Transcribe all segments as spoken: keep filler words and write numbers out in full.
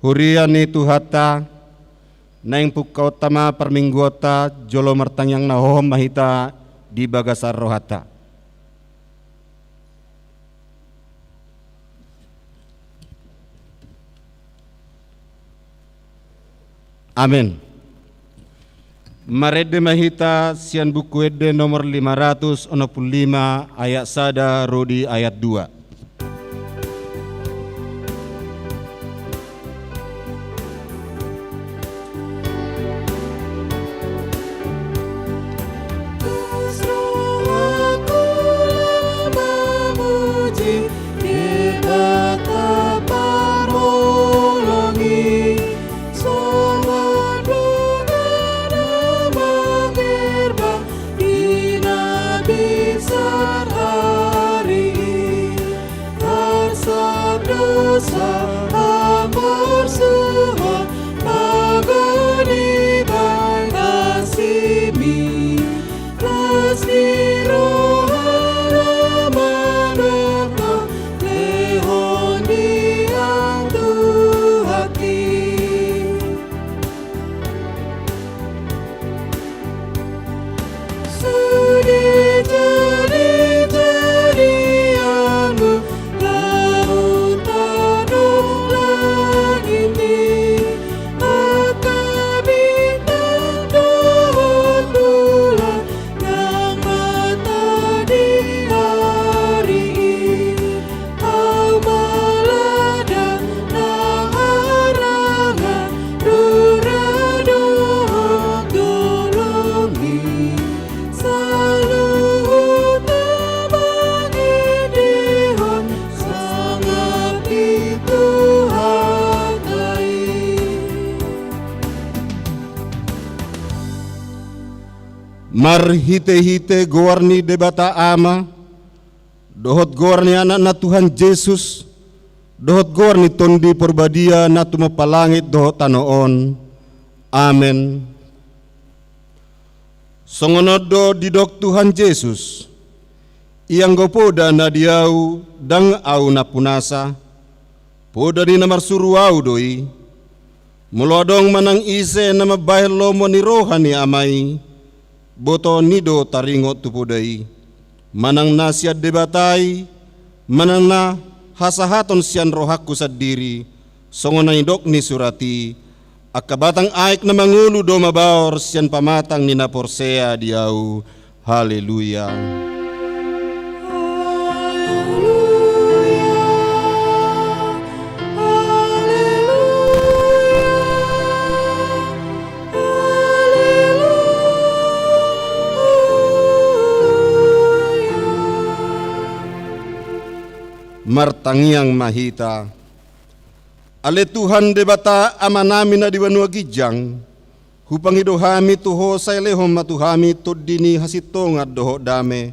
Huria ni Tuhanta, naeng pungkaonta ma parmingguonta, jolo martangiang na hohom ma hita di bagasan rohanta. Amen. Marende ma hita sian Buku Ende nomor lima ratus onom pulu lima, ayat sada ro di ayat dua. Dosa haporsuhon, mago ni bagasmi, las ni roha na manopot, lehon di ahu Tuhanki. Sude jadi-jadianmu laut tano langit i, angka bintang dohot bulan nang mataniari i. Ahu ma lada na harangan, rura dohot dolok i, saluhut na mangendehon sangap ni Tuhanta i. Marhite-hite goar ni Debata Ama, dohot goar ni Anakna Tuhan Jesus, dohot goar ni Tondi Porbadia na tumompa langit dohot tano on. Amen. Songon on do didok Tuhan Jesus: Ianggo poda na di ahu, ndang ahu nampunasa, poda ni na marsuru ahu do i. Molo adong manang ise na mambahen lomo ni roha ni Ama i, botoon i do taringot tu poda i, manang na sian Debata i, manang na hasahaton sian rohangku sandiri, songon na nidok ni surat i: Angka batang aek na mangolu do mabaor sian pamatang ni na porsea di ahu. Haleluya. Haleluya. Haleluya. Haleluya. Martangiang ma hita. Ale Tuhan Debata Amanami na di banua ginjang, hupangido hami tu Ho, sai lehon ma tu hami tondi ni hasintongan dohot dame,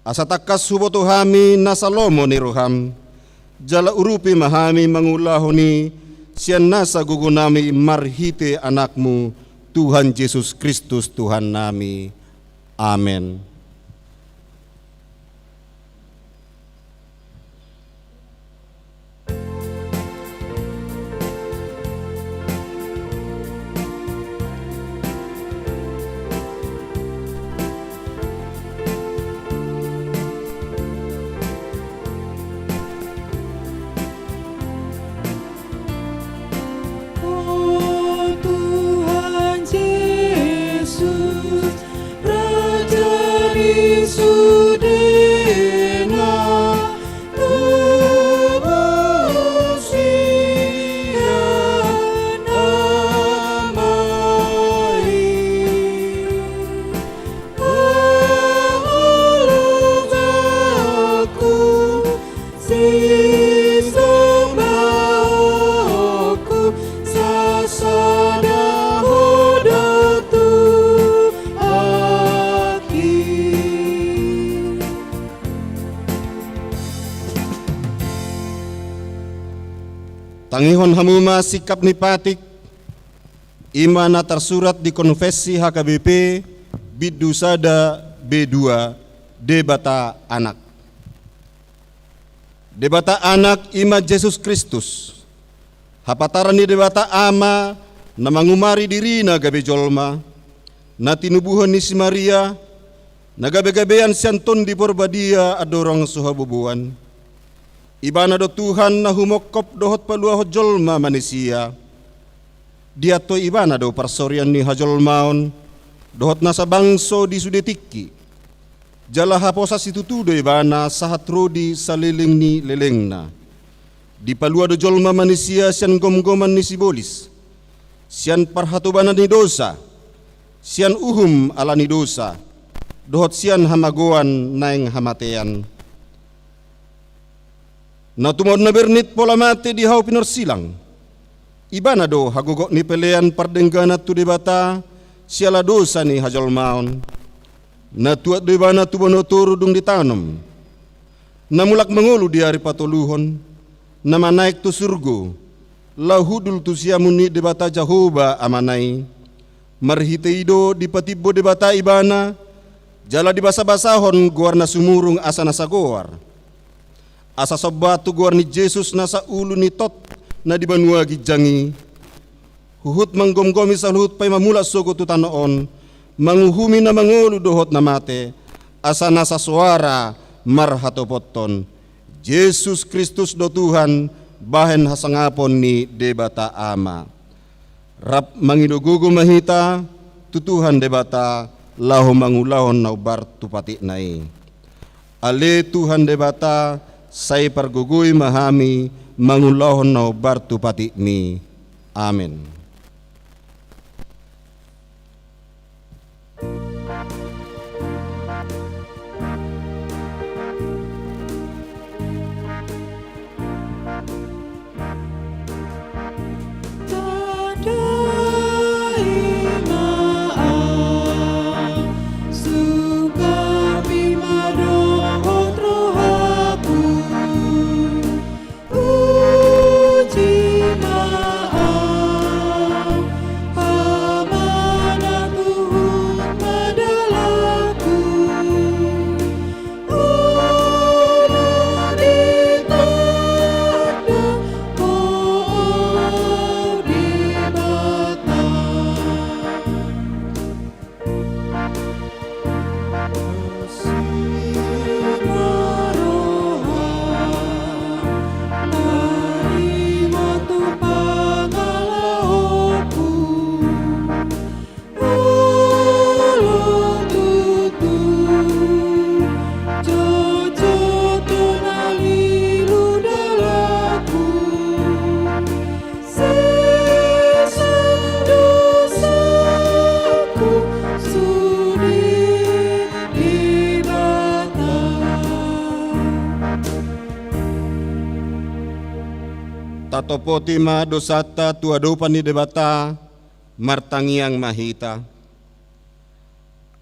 asa tangkas huboto hami nasa lomo ni roham, jala urupi ma hami mangulahon i sian nasa gogonami marhite Anakmu, Tuhan Jesus Kristus Tuhannami. Amen. O Tuhan Jesus, Raja ni sude na tubu sian Ama i, haholuanku, sisombaonku, sasada Ho do Tuhanki. Tangihon hamu ma singkap ni patik, i ma na tarsurat di Konfessi H K B P, bindu sada B dua, Debata Anak. Debata Anak i ma Jesus Kristus, hapataran ni Debata Ama na mangumari dirina gabe jolma, na tinubuhon ni si Maria, na gabe-gabean sian Tondi Porbadia andorang so haboboan. Ibana do Tuhan na humongkop dohot paluahon jolma manisia. Diantoi Ibana do parsorian ni hajolmaon dohot nasa bangso di sude tingki. Jala haposan situtu do Ibana sahat ro di saleleng ni lelengna. Dipalua do jolma manisia sian gomgoman ni sibolis, sian parhatobanan ni dosa, sian uhum ala ni dosa, dohot sian hamagoan naeng hamatean. Na tumon na bernit pola mate di hau pinorsilang, Ibana do hagogot ni pelean pardengganan tu Debata siala dosa ni hajolmaon. Na tuat do Ibana tu banua toru dung ditanom, na mulak mangolu di ari patoluhon, na manaek tu surgo, laho hundul tu siamun ni Debata Jahowa Amana i. Marhite i do dipatimbo Debata ibana, jala dibasabasahon goarna sumurung asa na sagoar. Asa somba tu goar ni Jesus na saulu ni tot na di banua ginjang i. Huhut manggomgomi saluhut paima mulak sogot tu tano on, manguhumi na mangolu dohot na mate, asa na sasoara marhatopothon: Jesus Kristus do Tuhan, bahen hasangapon ni Debata Ama. Rap mangido gogo ma hita tu Tuhan Debata, laho mangulahon na hombar tu patikna i. Ale Tuhan Debata, sai pargogoi ma hami mangulahon na hombar tu patikmi. Amen. Tatopoti ma dosanta tu adopan ni Debata, martangiang ma hita.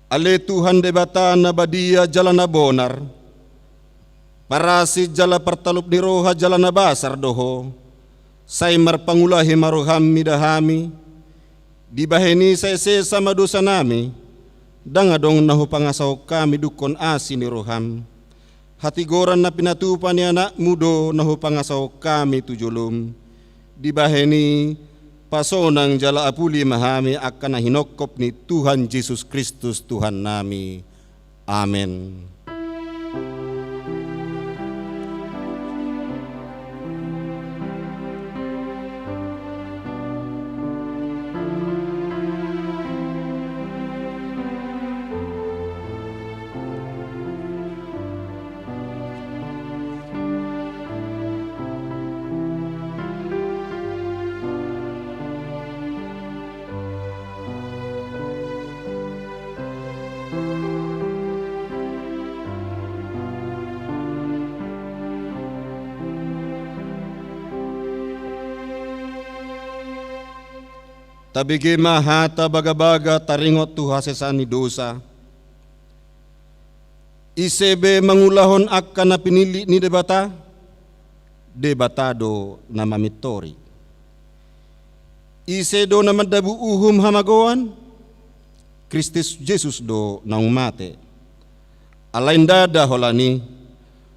Ale Tuhan Debata na badia jala na bonar, parasi jala partalup ni roha jala na basar do Ho, sai marpangulahi ma roham mida hami, dibahen i sai sesa ma dosanami, ndang adong na hupangasahon hami dungkon asi ni roham. Hatigoran na pinatupa ni Anakmu do na hupangasahon hami tu jolom. Dibahen i, pasonang jala apuli ma hami angka na hinongkop ni Tuhan Jesus Kristus Tuhannami. Amen. Tabege ma hata bagabaga taringot tu hasesaan ni dosa. Ise be mangulahon angka na pinillit ni Debata? Debata do na mamintori. Ise do na mandabu uhum hamagoan? Kristus Jesus do naung mate. Alai ndada holan i,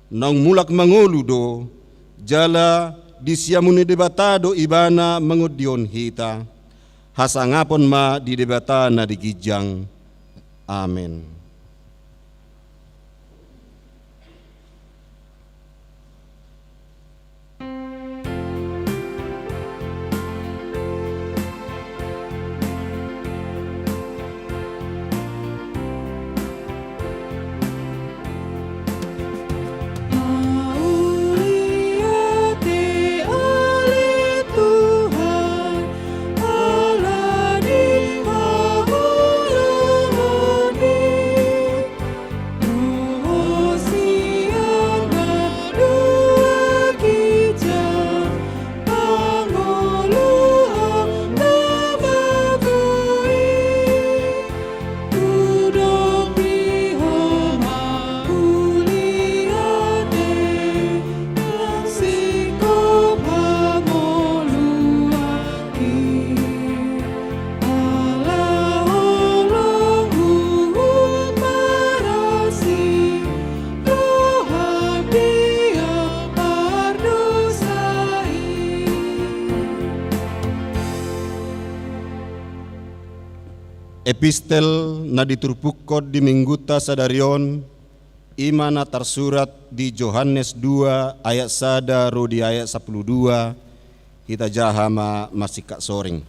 naung mulak mangolu do, jala di siamun ni Debata do Ibana mangondihon hita. Hasangapon ma di Debata na di ginjang. Amen. Epistel na diturpukkon di minggunta sadari on, i ma na tarsurat di Johannes dua ayat sada ro di ayat sampulu dua, hita jaha ma marsingkat soring.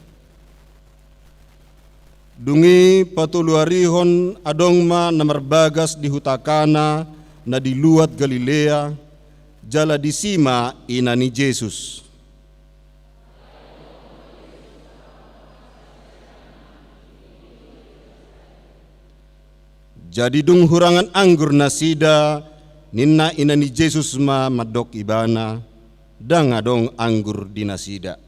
Dung i patoluarihon adong ma na marbagas di huta Kana na di luat Galilea, jala disi ma ina ni Jesus. Jadi dung hurangan anggur nasida, ninna ina ni Jesus ma mandok ibana, ndang adong anggur di nasida.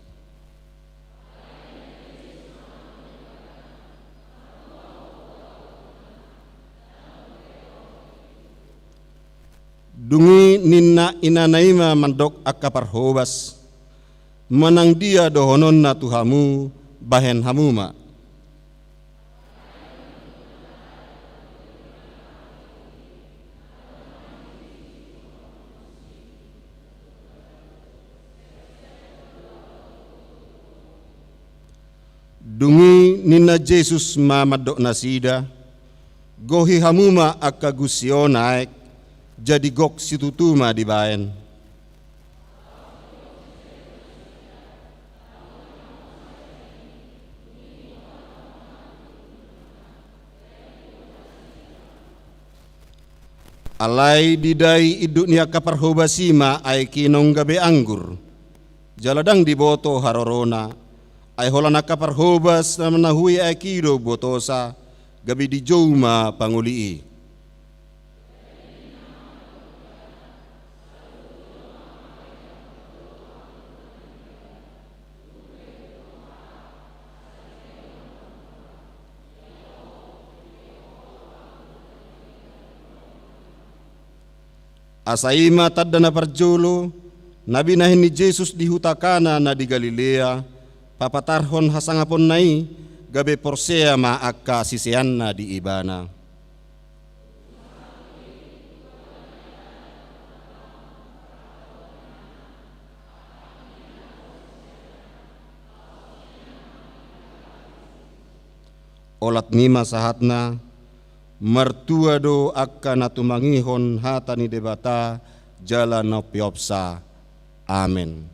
Dung i ninna inana i ma mandok angka parhobas, manang dia dohononna tu hamu, bahen hamu ma. Dung i ninna Jesus ma mandok nasida, gohi hamu ma angka gusi on aek, jadi gok situtu ma dibaen. Alai didai induk ni angka parhobas i ma aek i naung gabe anggur. Jala ndang diboto harorona, ai holan angka parhobas na manahui aek i do botosa, gabe dijou ma pangoli i. Asa i ma tanda na parjolo, na binahen ni Jesus di huta Kana na di Galilea, papatarhon hasangaponna i, gabe porsea ma angka siseanna di Ibana. Olat ni ma sahatna, martua do angka na tumangihon hata ni Debata jala na umpeopsa. Amen.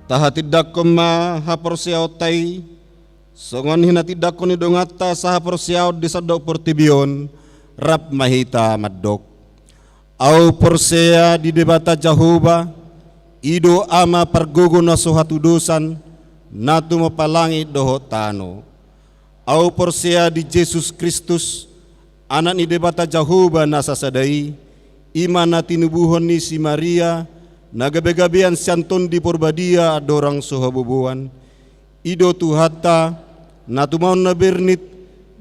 Tahatindangkon ma haporseaonta i, songon hinahatindangkon ni donganta sahaporseaon di sandok portibi on, rap ma hita mandok. Ahu porsea di Debata Jahowa, i do Ama pargogo na so hatudosan, na tumompa langit dohot tano. Ahu porsea di Jesus Kristus, Anak ni Debata Jahowa na sasada i, i ma na tinubuhon ni si Maria, na gabegabean sian Tondi Porbadia andorang so haboboan. I do Tuhanta, na tumaon na bernit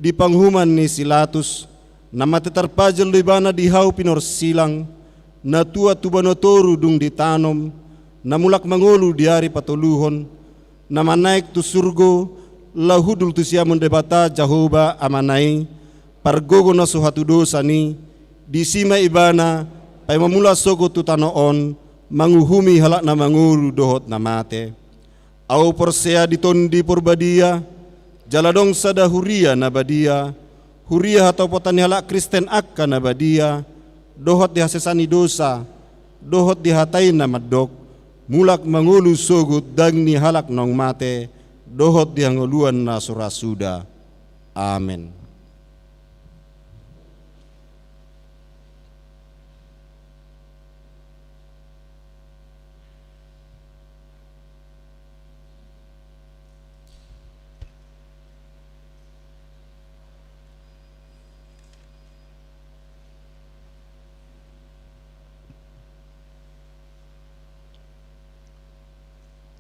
di panguhuman ni si Latus, na mate tarpajal do Ibana di hau pinorsilang, na tuat tu banua toru dung ditanom, na mulak mangolu di ari patoluhon, na manaek tu surgo, laho hundul tu siamun Debata Jahowa Amana i, pargogo na so hatudosan i, disi ma Ibana, paima mulak sogot tu tano on, manguhumi halak na mangolu dohot na mate. Ahu porsea di Tondi Porbadia, jala adong sada huria na badia, huria hatopotan ni halak Kristen angka na badia, dohot di hasesaan ni dosa, dohot di hata i na mandok, mulak mangolu sogot daging ni halak naung mate, dohot di hangoluan na so ra suda. Amen.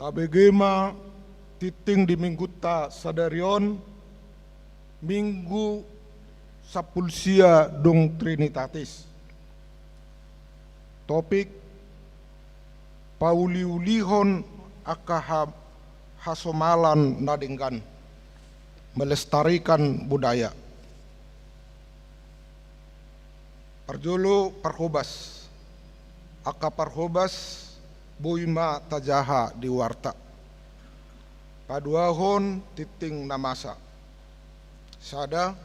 Tabege ma tingting di minggunta sadari on, Minggu Sampulu Sia dung Trinitatis. Topik: pauliulihon angka ha-, hasomalan na denggan, melestarikan budaya. Parjolo parhobas. Angka parhobas boi ma tajaha di warta. Paduahon tingting na masa. Sada,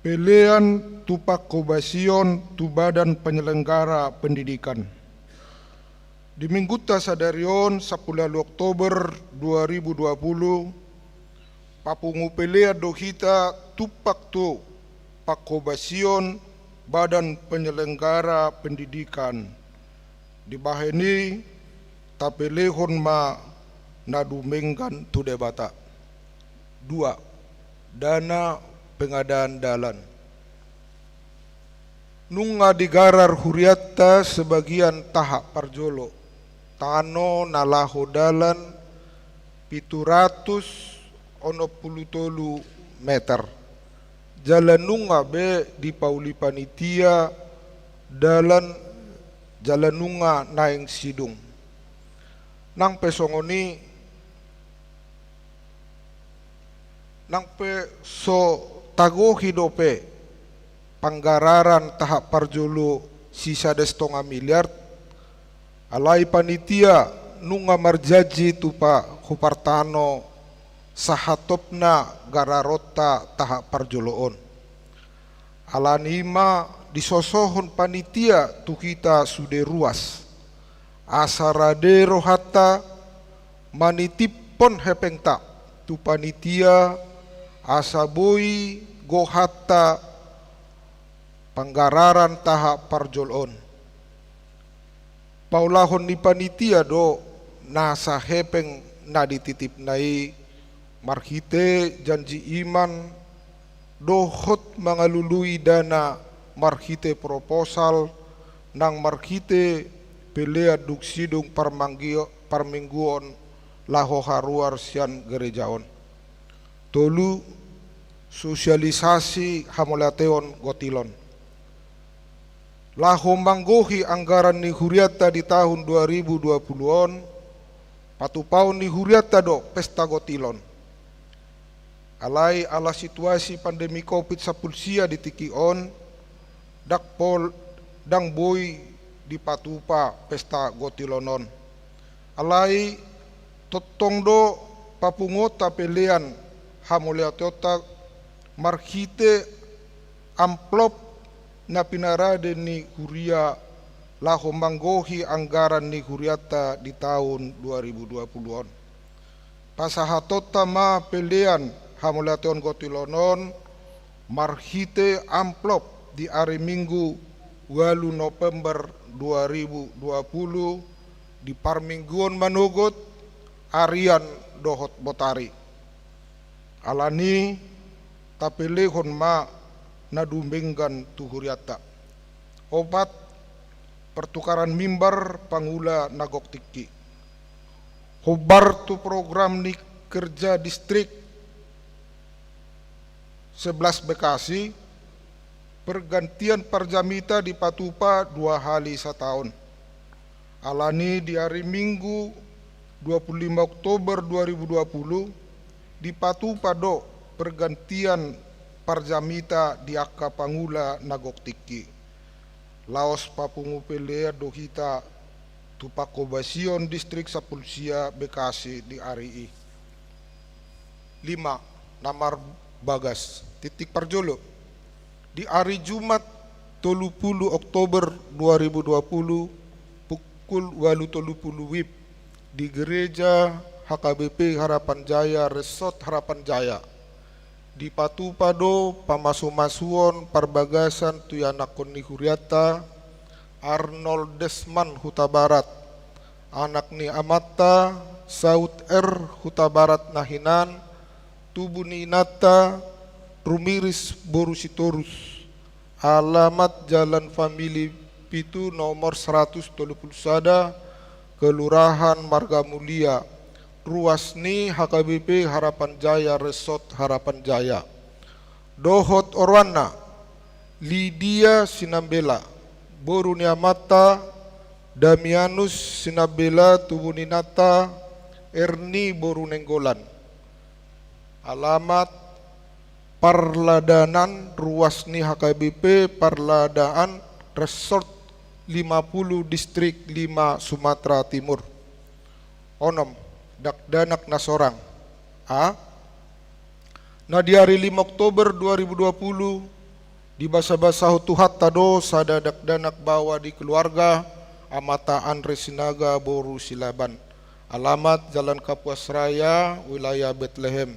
pelean tu panghobasion tu badan penyelenggara pendidikan. Di minggunta sadari on, sampulu ualu Oktober dua ribu dua puluh, papungu pelean do hita tumpak tu panghobasion badan penyelenggara pendidikan. Dibahen i, tapelehon ma na dumenggan tu Debata. Dua, dana pengadaan dalan. Nunga digarar hurianta sebagian tahap parjolo, tano na laho dalan pitu ratus onom pulu tolu meter. Jala nunga be dipauli panitia dalan, jala nunga naeng sidung. Nang pe songon i, nang pe so tagohi dope panggararan tahap parjolo sisada satonga miliar, alai panitia nunga marjanji tu pa-, hupartano sahatopna gararonta tahap parjolo on. Alani i ma disosohon panitia tu hita sude ruas, asa rade rohanta manitiphon hepengta tu panitia, asa boi gohanta panggararan tahap parjolo on. Paulahon ni panitia do nasa hepeng na dititipna i marhite janji iman, dohot mangalului dana marhite proposal, nang marhite pelean dung sidung parmanggio-, parmingguon laho haruar sian gereja on. Tolu, sosialisasi hamauliateon gotilon. Laho manggohi anggaran ni hurianta di tahun dua ribu dua puluh on, patupaon ni hurianta do pesta gotilon. Alai ala situasi pandemi covid sampulu sia di tingki on, ndang pol-, ndang boi dipatupa pesta gotilon on. Alai tongtong do papunguonta pelean hamauliateonta marhite amplop na pinarade ni huria laho manggohi anggaran ni hurianta di tahun dua ribu dua puluh on. Pasahatonta ma pelean hamauliateon gotilon on marhite amplop di ari Minggu ualu November dua ribu dua puluh di parmingguon manogot, arian dohot botari. Alani i tapelehon ma na dumenggan tu hurianta. Opat, pertukaran mimbar pangula na gok tingki. Hombar tu program ni kerja distrik sebelas Bekasi, pergantian parjamita dipatupa dua hali sataon. Alani i di ari Minggu dua puluh lima Oktober dua ribu dua puluh dipatupa do pergantian parjamita di angka pangula na gok tingki. Laos papungu pelean do hita tu panghobasion distrik sampulu sia Bekasi di ari i. Lima, na marbagas. Tingting parjolo. Di ari Jumat tolu pulu Oktober dua ribu dua pulu, pukul ualu tolu pulu wib, di gereja H K B P Harapan Jaya, Resort Harapan Jaya, dipatupa do pamasumasuon parbagasan tu ianakhon ni hurianta, Arnold Desman Hutabarat, anak ni amanta, Saud R Hutabarat na hinan, tubu ni inanta, Rumiris boru Sitorus, alamat Jalan Famili pitu, nomor seratus tolu pulu sada, Kelurahan Margamulia, ruas ni H K B P Harapan Jaya, Resort Harapan Jaya. Dohot oroanna, Lidia Sinambela, boru ni amanta, Damianus Sinambela, tubu ni inanta, Erni boru Nainggolan. Alamat, Parladanan, ruas ni H K B P Parladanan, Resort lima puluh, Distrik lima, Sumatera Timur. Onom, dakdanak na sorang. A. Na di ari lima Oktober dua ribu dua puluh, dibasabasahon Tuhanta do sada dakdanak baoa di keluarga amanta Andre Sinaga boru Silaban. Alamat, Jalan Kapuas Raya, wilayah Betlehem.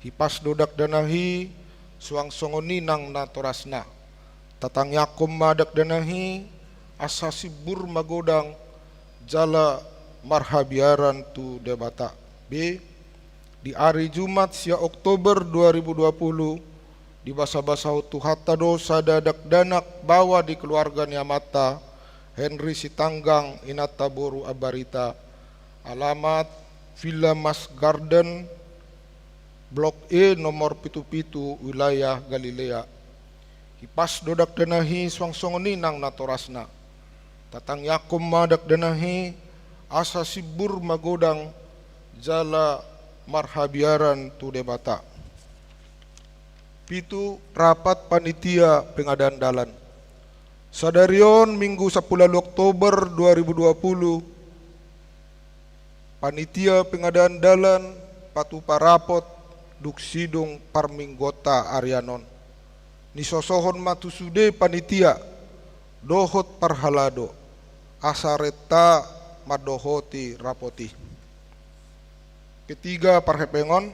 Hipas do dakdanak i, suang songon i nang natorasna. Tatangiangkon ma dakdanak i, asa simbur magodang, jala marhabiaran tu Debata. B. Di ari Jumat sia Oktober dua ribu dua puluh, dibasabasahon Tuhanta do sada dakdanak baoa di keluarga ni amanta, Henry Sitanggang, inanta boru Ambarita. Alamat, Villa Mas Garden, Blok E, nomor pitu pitu, wilayah Galilea. Hipas do dakdanak i, suang songon i nang natorasna. Tatangiangkon ma dakdanak i, asa simbur magodang, jala marhabiaran tu Debata. Pitu, rapat panitia pengadaan dalan. Sadari on, Minggu sampulu ualu Oktober dua ribu dua puluh, panitia pengadaan dalan patupa rapot dung sidung parmingguonta arian on. Nisosohon ma tu sude panitia dohot parhalado, asa renta mandohoti rapot i. Ketiga, parhepengon.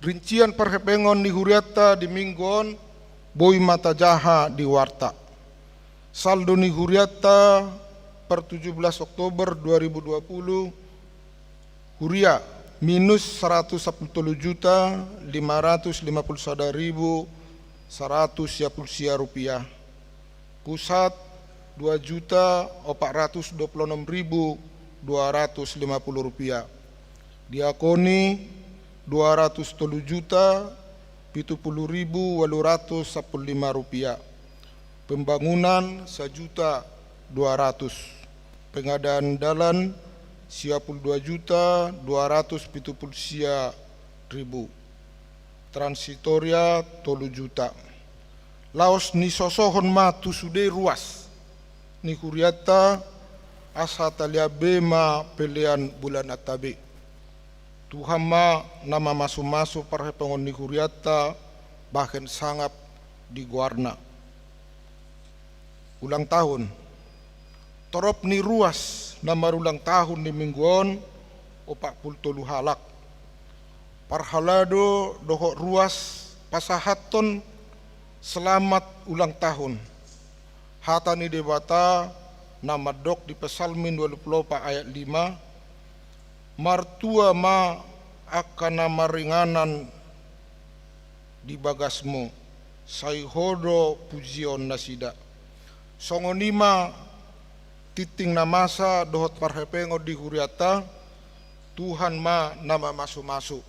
Rincian parhepengon ni hurianta di Minggu on boi ma tajaha di warta. Saldo ni hurianta per tujuh belas Oktober dua ribu dua puluh, huria minus saratus sampulu tolu juta lima ratus lima pulu sada ribu saratus sia pulu sia rupiah. Pusat, dua juta opat ratus dua pulu onom ribu dua ratus lima pulu rupiah. Diakoni, dua ratus tolu juta pitu pulu ribu ualu ratus sampulu lima rupiah. Pembangunan, sajuta dua ratus. Pengadaan dalan, sia pulu dua juta dua ratus pitu pulu sia ribu. Transitoria, tolu juta. Laos nisosohon ma tu sude ruas ni hurianta, asa talean be ma pelean bulananta be. Tuhan ma na mamasumasu parhepengon ni hurianta bahen sangap di goarna. Ulang tahun. Torop ni ruas na marulang tahun di Minggu on, opat pulu tolu halak. Parhalado dohot ruas pasahathon selamat ulang tahun. Hata ni Debata na mandok di Psalmen ualu pulu opat ayat lima, martua ma angka na maringanan di bagasmu, sai Ho do pujion nasida. Songon i ma tinting na masa dohot parhepengon di hurianta. Tuhan ma na mamasumasu.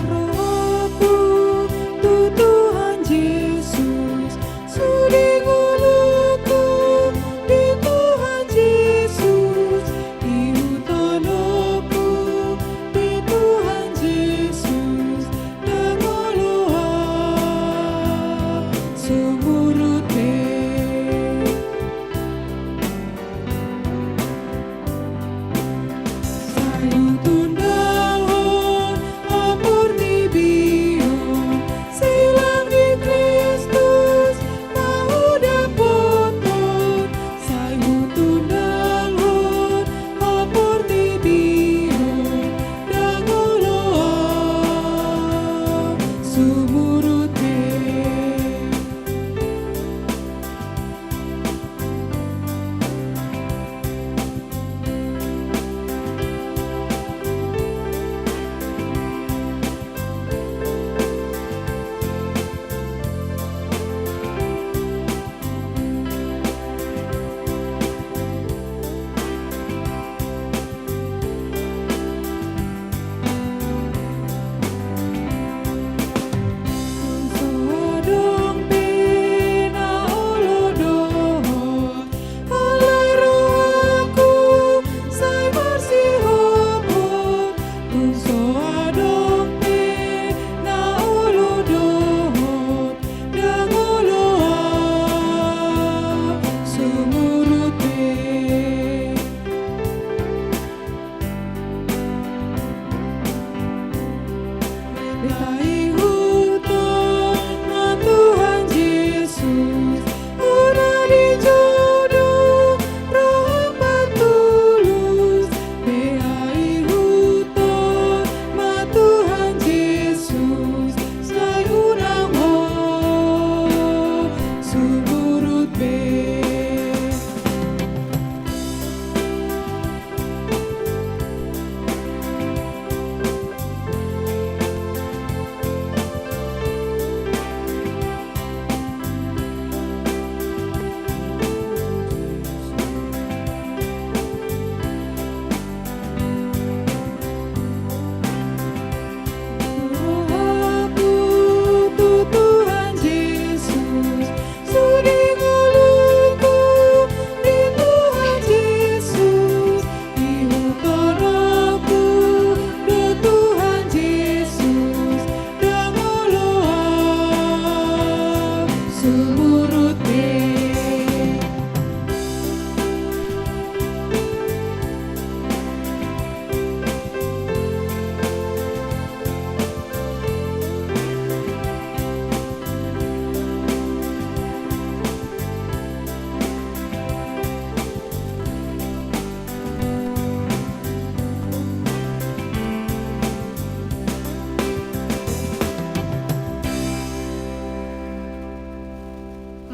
Rohku tu Tuhan Jesus.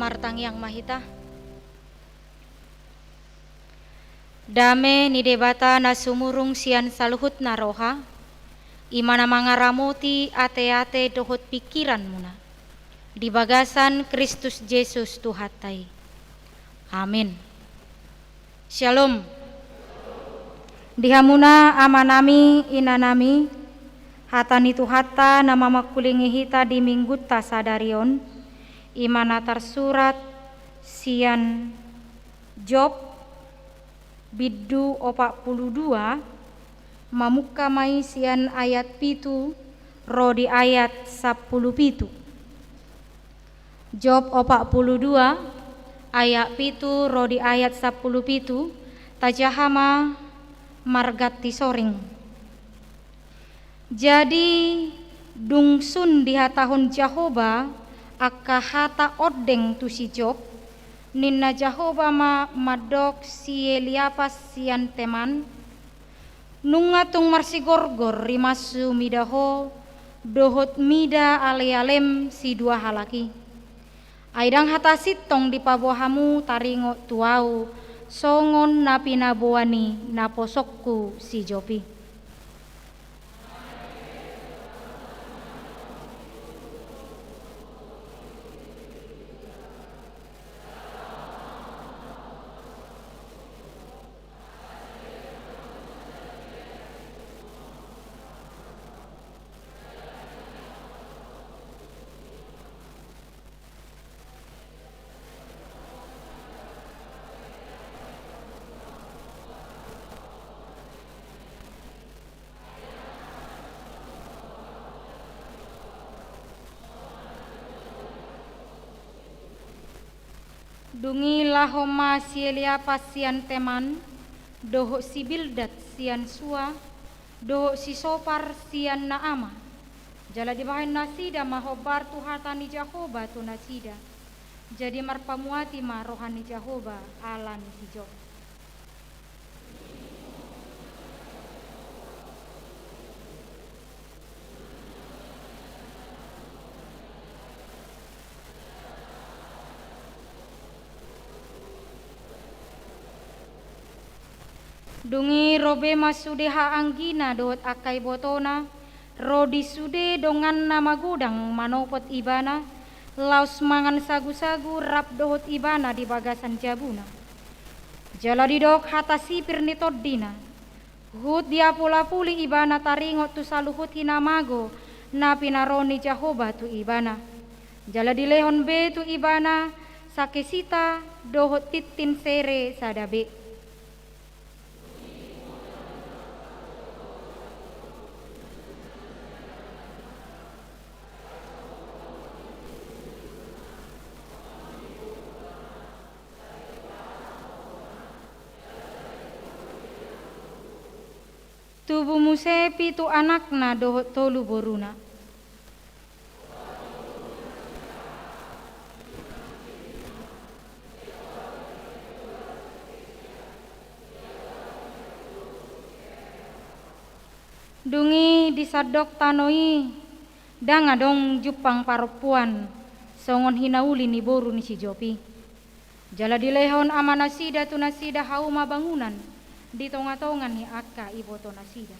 Martangiang ma hita. Dame ni Debata na sumurung sian saluhutna roha, i ma na mangaramoti ateate dohot pingkiranmuna di bagasan Kristus Jesus Tuhanta i. Amin. Syalom. Di hamuna amanami, inanami, hata ni Tuhanta na mamangkulingi hita di minggunta sadari on, i ma na tarsurat sian Job bindu opat pulu dua, mamungka ma i sian ayat pitu ro di ayat sampulu pitu. Job opat pulu dua, ayat pitu ro di ayat sampulu pitu, tajaha ma marganti soring. Jadi, dung sun dihatahon Jahowa angka hata ondeng tu si Job, ninna Jahowa ma mandok si Eliapas sian Teman, Nunga tung marsigorgor rimashu mida ho, dohot mida alealem sidua halak i. Ai ndang hata sintong dipaboa hamu taringot tu ahu, songon na pinaboa ni naposongku si Job i. Dung i laho ma si Eliapas sian Teman, dohot si Bildad sian Sua, dohot si Sopar sian Naama. Jala dibahen nasida ma hombar tu hata ni Jahowa tu nasida. Jadi marpamuati ma roha ni Jahowa ala ni si Job. Dung i ro be ma sude haanggina dohot angka ibotona, ro di sude donganna magodang manopot ibana, laos mangan sagusagu rap dohot ibana di bagasan jabuna. Jala didok hata sipir ni tondina, huhut diapulapuli ibana taringot tu saluhut hinamago na pinaron ni Jahowa tu ibana. Jala dilehon be tu ibana sangkesita dohot tintin sere sada be. Tubu muse pitu anakna dohot tolu boruna. Dung i di sandok tano i ndang adong jumpang parompuan songon hinauli ni boru ni si Job i. Jala dilehon amanasida tu nasida hauma bangunan di tongatonga ni angka ibotonasida.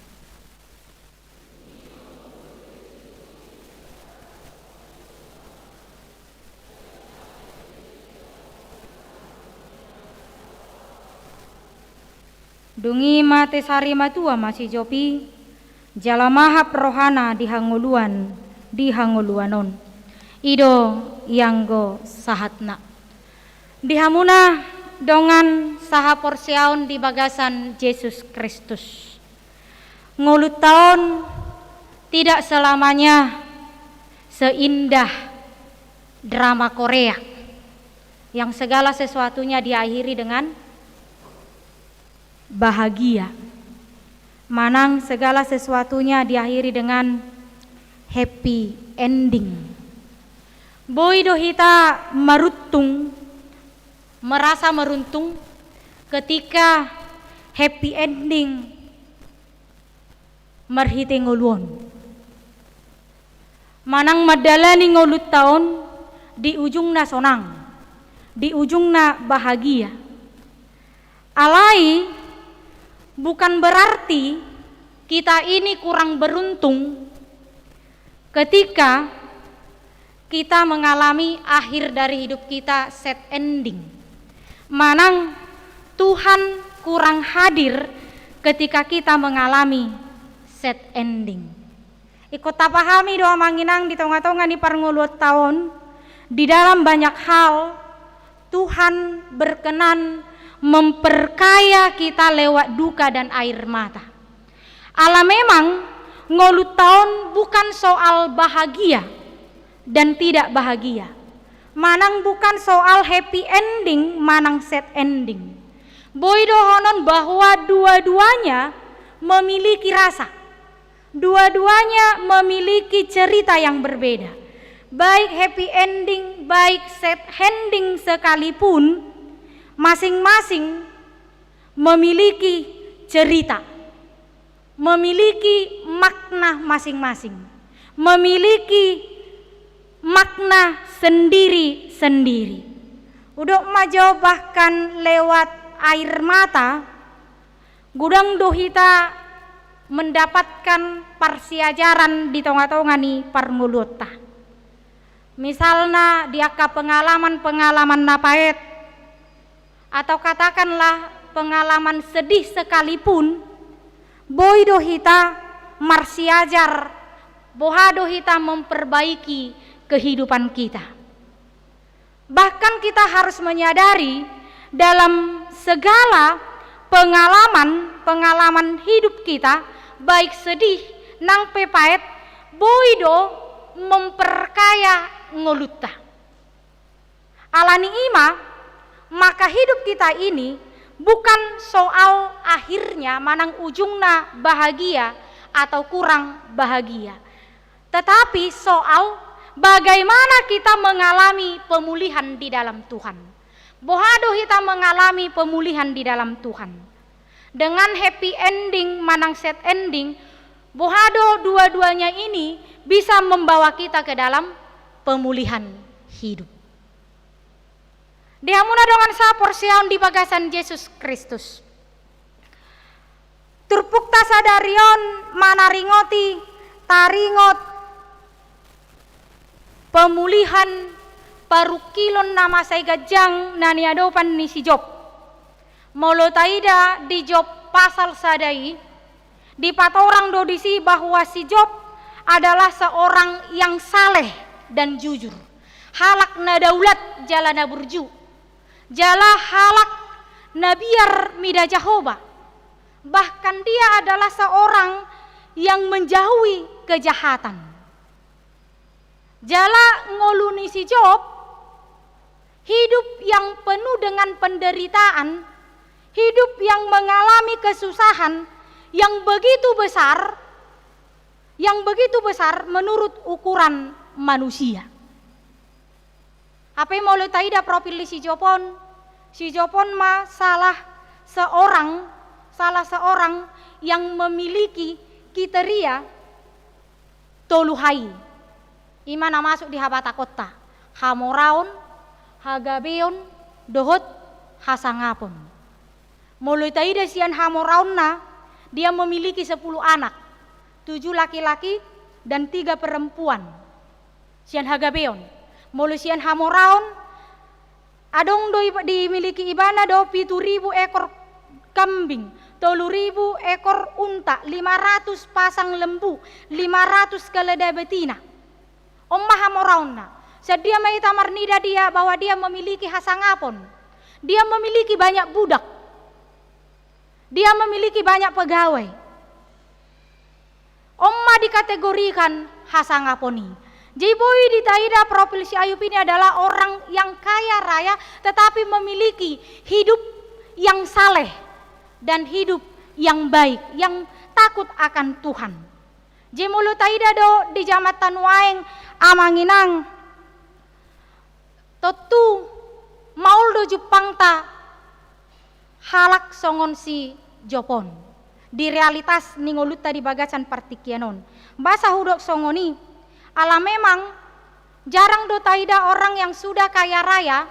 Dung i mate sari matua ma si Job i, jala mahap rohana di hangoluan, di hangoluan on. I do ianggo sahatna. Di hamuna dongan sahaporseaon di bagasan Jesus Kristus. Ngolunta on tidak selamanya seindah drama Korea yang segala sesuatunya diakhiri dengan bahagia. Manang segala sesuatunya diakhiri dengan happy ending. Boi do hita maruntung, merasa meruntung ketika happy ending marhite ngolu on. Manang mandalani ngolunta on di ujungna sonang. di ujungna bahagia. Alai bukan berarti kita ini kurang beruntung ketika kita mengalami akhir dari hidup kita sad ending. Manang Tuhan kurang hadir ketika kita mengalami sad ending. Ingkon tapahami do amang inang di tonga-tonga ni parngoluonta on, di dalam banyak hal, Tuhan berkenan memperkaya kita lewat duka dan air mata. Ala memang ngolunta on bukan soal bahagia dan tidak bahagia. Manang bukan soal happy ending, manang sad ending. Boi dohonon bahwa dua-duanya memiliki rasa. Dua-duanya memiliki cerita yang berbeda. Baik happy ending, baik sad ending sekalipun, masing-masing memiliki cerita, memiliki makna masing-masing, memiliki makna sendiri-sendiri. Hudok ma jo bahkan lewat air mata, godang do hita mendapatkan parsiajaran di tonga-tonga ni parngoluonta. Misalna di angka pengalaman-pengalaman na paet, atau katakanlah pengalaman sedih sekalipun, boi do hita marsiajar, boha do hita memperbaiki kehidupan kita. Bahkan kita harus menyadari dalam segala pengalaman-pengalaman hidup kita, baik sedih nang pe paet, boi do memperkaya ngolunta. Ala ni i ma, maka hidup kita ini bukan soal akhirnya manang ujungna bahagia atau kurang bahagia. Tetapi soal bagaimana kita mengalami pemulihan di dalam Tuhan. Boha do hita mengalami pemulihan di dalam Tuhan. Dengan happy ending manang sad ending, boha do dua-duanya ini bisa membawa kita ke dalam pemulihan hidup. Di hamuna dongan saporseaon di bagasan Jesus Kristus. Turpukta sadari on manaringoti taringot pemulihan parungkilon na mansai ganjang na niadopan ni si Job. Molo taida di Job pasal sada i, dipatorang do disi bahwa si Job adalah seorang yang saleh dan jujur, halak na daulat jala na burju, jala halak na biar mida Jahowa. Bahkan dia adalah seorang yang menjauhi kejahatan. Jala ngolu ni si Job, hidup yang penuh dengan penderitaan, hidup yang mengalami kesusahan yang begitu besar, yang begitu besar menurut ukuran manusia. Hape molo taida profil ni si Job on, si Job on ma salah seorang, salah seorang yang memiliki kriteria tolu hal i. I ma na masuk di habatakonta: hamoraon, hagabeon, dohot hasangapon. Molo taida sian hamoraonna, dia memiliki sepuluh anak, tujuh laki-laki dan tiga perempuan. Sian hagabeon. Molo sian hamoraon, adong do iba-, dimiliki ibana do pitu ribu ekor kambing, tolu ribu ekor unta, lima ratus pasang lembu, lima ratus keledai betina. On ma hamoraonna. Sadia ma hita marnida dia bahwa dia memiliki hasangapon. Dia memiliki banyak budak. Dia memiliki banyak pegawai. On ma dikategorikan hasangapon i. Jadi boi ditaida profil si Ayub ini adalah orang yang kaya raya, tetapi memiliki hidup yang saleh dan hidup yang baik, yang takut akan Tuhan. Jadi molo taida do di jamanta nuaeng, amang inang, tontu maol do jumpangta halak songon si Job on di realitas ni ngolunta di bagasan partingkian on. Boasa hudok songon i? Ala memang jarang do taida orang yang sudah kaya raya,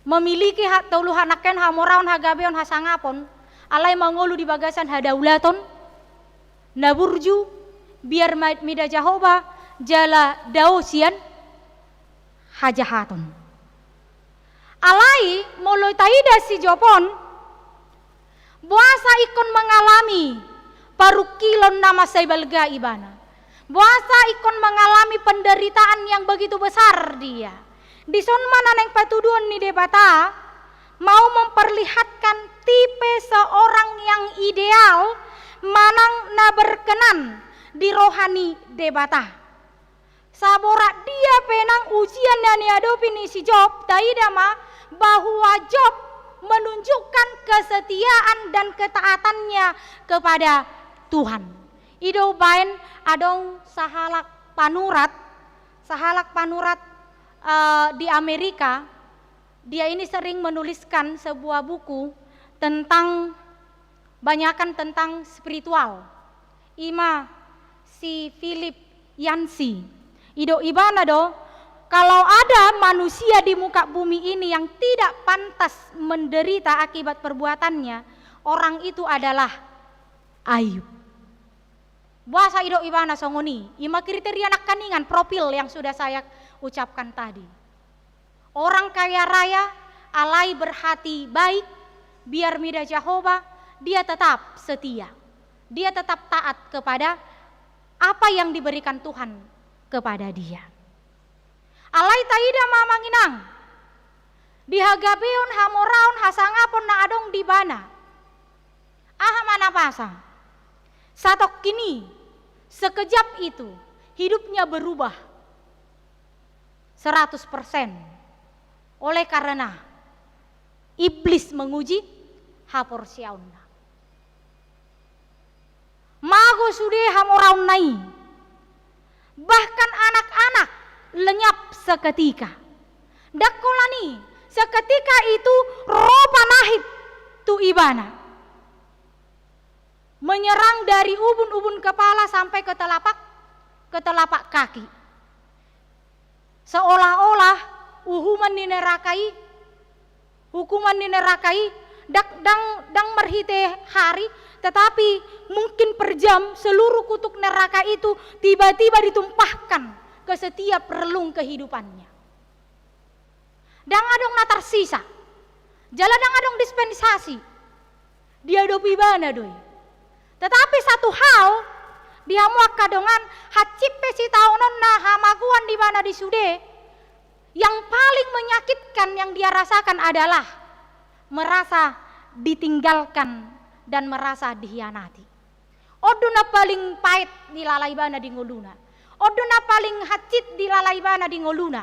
memiliki ha-, tolu hanaken, hamoraon, hagabeon, hasangapon, alai mangolu di bagasan hadaulaton, na burju, biar ma-, mida Jahowa, jala dao sian hajahaton. Alai molo taida si Job on, boasa ingkon mengalami parungkilon na mansai balga ibana? Boasa ingkon mengalami penderitaan yang begitu besar dia? Dison ma na naeng patuduhon ni Debata, mau memperlihatkan tipe seorang yang ideal manang na berkenan di roha ni Debata. Saborat dia pe nang ujian na niadopi ni si Job, taida ma bahwa Job menunjukkan kesetiaan dan ketaatannya kepada Tuhan. I do umbaen adong sahalak panurat, sahalak panurat, eh, di Amerika, dia ini sering menuliskan sebuah buku tentang, banyakan tentang spiritual. I ma si Philip Yancey. I do ibana do, kalau ada manusia di muka bumi ini yang tidak pantas menderita akibat perbuatannya, orang itu adalah Ayub. Boasa i do ibana songon i? I ma kriteria nangkaningan, profil yang sudah saya ucapkan tadi. Orang kaya raya, alai berhati baik, biar mida Jahowa, dia tetap setia. Dia tetap taat kepada apa yang diberikan Tuhan kepada dia. Alai taida ma, amang inang, di hagabeon, hamoraon, hasangapon na adong di ibana. Aha ma na masa? Satongkin i, sekejap itu, hidupnya berubah seratus persen oleh karena iblis menguji haporseaonna. Mago sude hamoraonna i. Bahkan anak-anak lenyap seketika. Ndang holan i, seketika itu ro panahit tu ibana. Menyerang dari ubun-ubun kepala sampai ke telapak, ke telapak kaki. Seolah-olah uhuman ni neraka i, hukuman ni neraka i, ndang, ndang, ndang marhite hari, tetapi mungkin per jam seluruh kutuk neraka itu tiba-tiba ditumpahkan ke setiap relung kehidupannya. Ndang adong na tarsisa. Jala ndang adong dispensasi. Diadopi ibana do i. Tetapi satu hal, di hamu angka dongan, hansit pe sitaonon na hamagoan di ibana di sude, yang paling menyakitkan yang dia rasakan adalah merasa ditinggalkan dan merasa dikhianati. On do na paling pait dilala ibana di ngoluna. On do na paling hansit dilala ibana di ngoluna.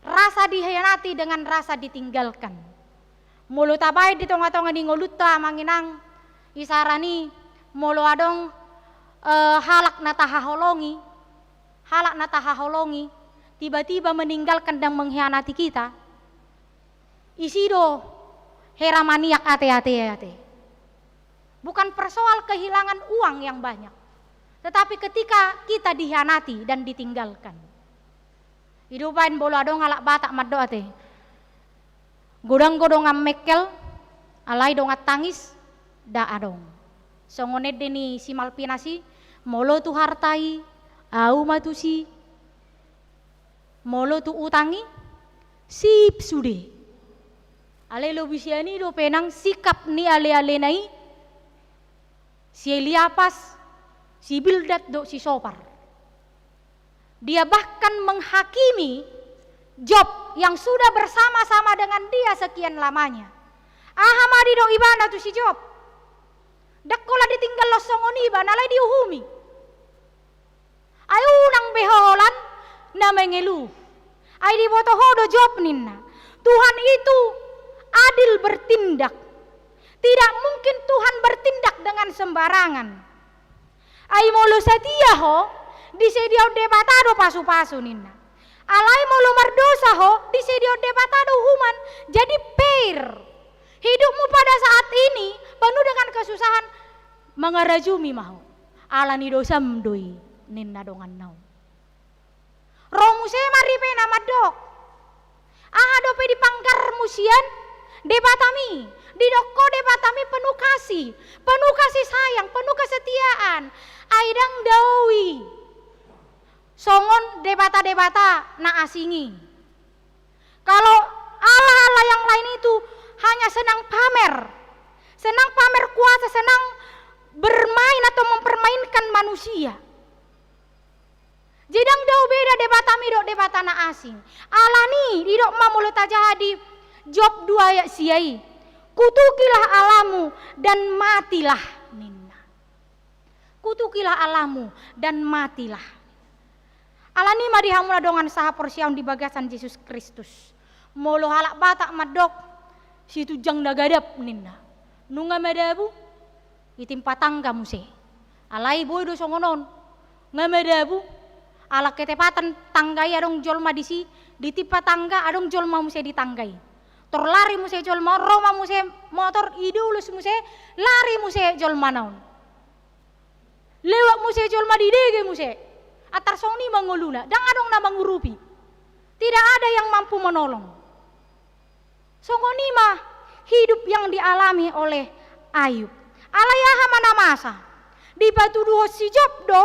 Rasa dikhianati dengan rasa ditinggalkan. Molo tabaen di tonga-tonga ni ngolunta, amang inang, isarana i molo adong, eh, halak na tahaholongi, halak na tahaholongi, tiba-tiba meninggalkan dan mengkhianati kita, isi do hera maniak ate-ate, ate. Bukan persoal kehilangan uang yang banyak, tetapi ketika kita dikhianati dan ditinggalkan. I do umbaen molo adong halak Batak mandok ate, godang do dongan mengkel, alai dongan tangis ndang adong. Songon ende ni si Malvinas i, molo tu harta i, ahu ma tusi, molo tu utang i, sip sude. Alai lobi sian i dope nang sikap ni ale-alena i, si Eliapas, si Bildad dohot si Sopar. Dia bahkan menghakimi Job yang sudah bersama-sama dengan dia sekian lamanya. Aha ma didok ibana tu si Job? Ndang holan ditinggal songon i ibana, alai diuhumi. Ai unang be holan na mengeluh. Ai diboto ho do Job, ninna. Tuhan itu adil bertindak. Tidak mungkin Tuhan bertindak dengan sembarangan. Ai molo setia ho, disediaon Debata do pasu-pasu, ninna. Alai molo mardosa ho, disediaon Debata do uhuman. Jadi fair. Hidupmu pada saat ini penuh dengan kesusahan, mangarajumi ma ho. Ala ni dosam do i, ninna donganna on. Ro muse ma ripe na mandok, Aha dope dipanggarmu sian Debatami? Didok ho Debatami penuh kasih, penuh kasih sayang, penuh kesetiaan. Ai ndang dao i songon debata-debata na asing i. Kalau allah-allah yang lain itu hanya senang pamer, senang pamer kuasa, senang bermain atau mempermainkan manusia. Jadi ndang dao beda Debatami dohot debata na asing. Alani i didok ma molo tajaha di Job dua ayat sia i, "Kutukilah Allahmu dan matilah," ninna. "Kutukilah Allahmu dan matilah." Alani i ma di hamuna dongan sahaporseaon di bagasan Jesus Kristus. Molo halak Batak mandok, "Situnjang na gadap," ninna. Nunga madabu, ditimpa tangga muse. Alai boi do songon on. Nga madabu, ala ketepatan tangga i adong jolma disi, ditimpa tangga adong jolma muse di tangga i. Tor lari muse jolma on, ro ma muse motor, idolos muse, lari muse jolma na on. Lewat muse jolma, didege muse. Antar songon i ma ngoluna, ndang adong na mangurupi. Tidak ada yang mampu menolong. Songon i ma hidup yang dialami oleh Ayub. Alai aha ma na masa? Dipatuduhon si Job do,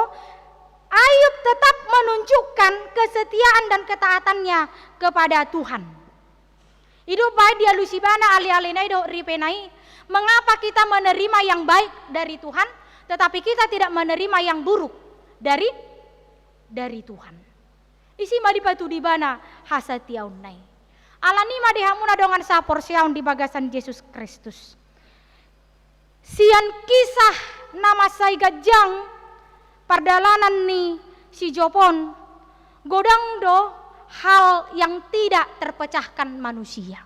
Ayub tetap menunjukkan kesetiaan dan ketaatannya kepada Tuhan. I do baen dialusi ibana ale-alena i dohot ripena i, mengapa kita menerima yang baik dari Tuhan, tetapi kita tidak menerima yang buruk dari, dari Tuhan. Disi ma dipatudu ibana hasetiaonna i. Alani i ma di hamuna dongan sahaporseaon di bagasan Jesus Kristus. Sian kisah na mansai ganjang pardalanan ni si Job on, godang do hal yang tidak terpecahkan manusia.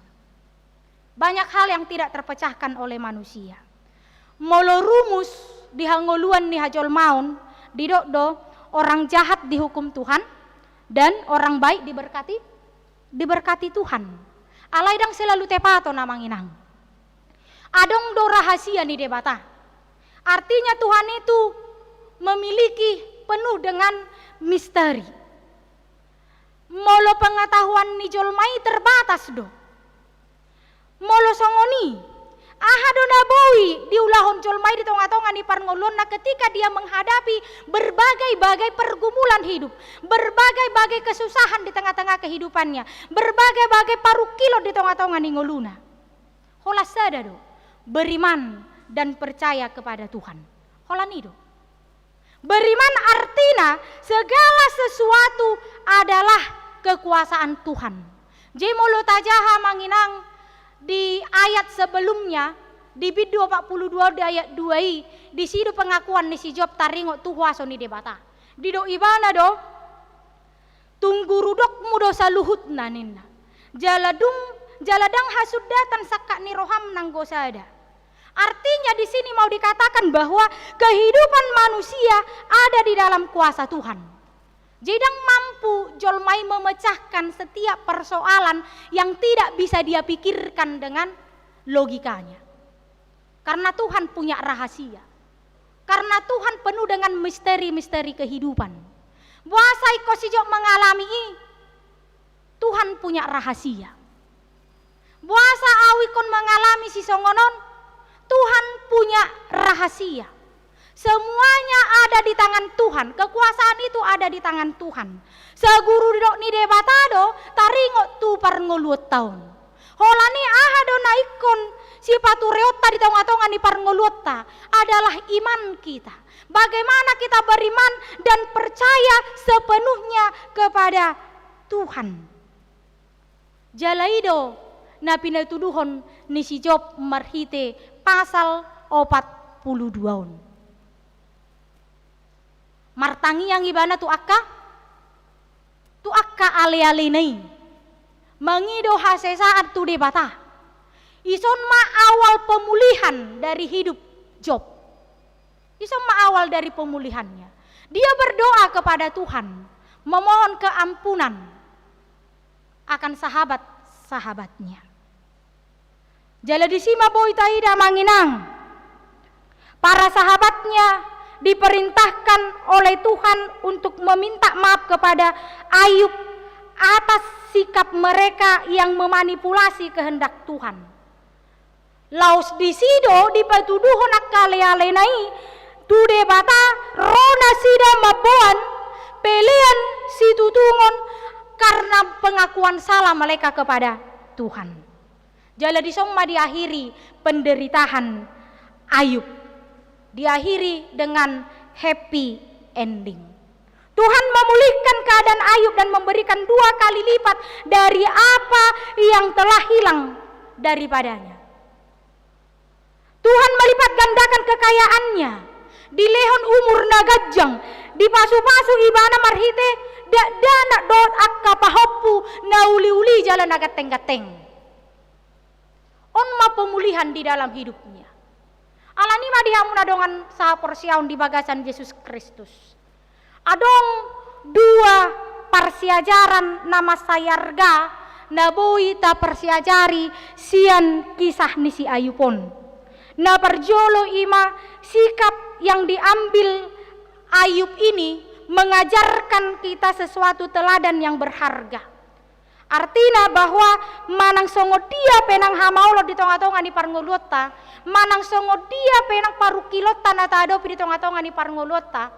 Banyak hal yang tidak terpecahkan oleh manusia. Molo rumus di hangoluan ni hajolmaon, didok do, orang jahat dihukum Tuhan dan orang baik diberkati, diberkati Tuhan. Alai ndang selalu tepat on, amang inang. Adong do rahasia ni Debata. Artinya Tuhan itu memiliki penuh dengan misteri. Molo pengetahuan ni jolma i terbatas do. Molo songon i, aha do na boi diulahon jolma i di tonga-tonga ni parngoluonna ketika dia menghadapi berbagai-bagai pergumulan hidup, berbagai-bagai kesusahan di tengah-tengah kehidupannya, berbagai-bagai parungkilon di tonga-tonga ni ngoluna? Holan sada do, beriman dan percaya kepada Tuhan. Holan i do. Beriman artina segala sesuatu adalah kekuasaan Tuhan. Jadi molo tajaha, amang inang, di ayat sebelumnya, di bindu opat pulu dua di ayat dua i, disi do pengakuan ni si Job taringot tu huaso ni Debata. Didok ibana do, "Tung guru dokmu do saluhutna," ninna. "Jala dung, jala ndang hasundatan sangkap ni roham nanggo sada." Artinya di sini mau dikatakan bahwa kehidupan manusia ada di dalam kuasa Tuhan. Jadi ndang mampu jolma i memecahkan setiap persoalan yang tidak bisa dia pikirkan dengan logikanya. Karena Tuhan punya rahasia. Karena Tuhan penuh dengan misteri-misteri kehidupan. Boasa ingkon si Job mengalami i? Tuhan punya rahasia. Boasa au ingkon mengalami sisongon on? Tuhan punya rahasia. Semuanya ada di tangan Tuhan. Kekuasaan itu ada di tangan Tuhan. Saguru didok ni Debata do taringot tu parngoluonta on. Holan i aha do na ingkon sipatureonta di tonga-tonga ni parngoluonta? Adalah iman kita. Bagaimana kita beriman dan percaya sepenuhnya kepada Tuhan. Jala i do na pinatuduhon ni si Job marhite pasal opat pulu dua on. Martangiang ibana tu angka, tu angka ale-alena i. Mangido hasesaan tu Debata. Ison ma awal pemulihan dari hidup Job. Ison ma awal dari pemulihannya. Dia berdoa kepada Tuhan, memohon keampunan akan sahabat-sahabatnya. Jala disi ma boi taida, amang inang, para sahabatnya diperintahkan oleh Tuhan untuk meminta maaf kepada Ayub atas sikap mereka yang memanipulasi kehendak Tuhan. Laos disi do dipatuduhon angka ale-alena i tu Debata, ro nasida mamboan pelean situtungon karena pengakuan salah mereka kepada Tuhan. Jala dison ma diakhiri penderitaan Ayub. Diakhiri dengan happy ending. Tuhan memulihkan keadaan Ayub dan memberikan dua kali lipat dari apa yang telah hilang daripadanya. Tuhan melipat gandakan kekayaannya, dilehon umur na ganjang, dipasu-pasu ibana marhite dakdanak dohot angka pahompu na uli-uli jala na ganteng-ganteng. On ma pemulihan di dalam hidupnya. Alani i ma di hamu na dongan sahaporseaon di bagasan Jesus Kristus, adong dua parsiajaran na mansai arga na boi taparsiajari sian kisah ni si Ayub on. Na parjolo i ma sikap yang diambil Ayub ini mengajarkan kita sesuatu teladan yang berharga. Artina bahwa manang songon dia pe nang hamaolon di tonga-tonga ni parngoluonta, manang songon dia pe nang parungkilonta na taadopi di tonga-tonga ni parngoluonta,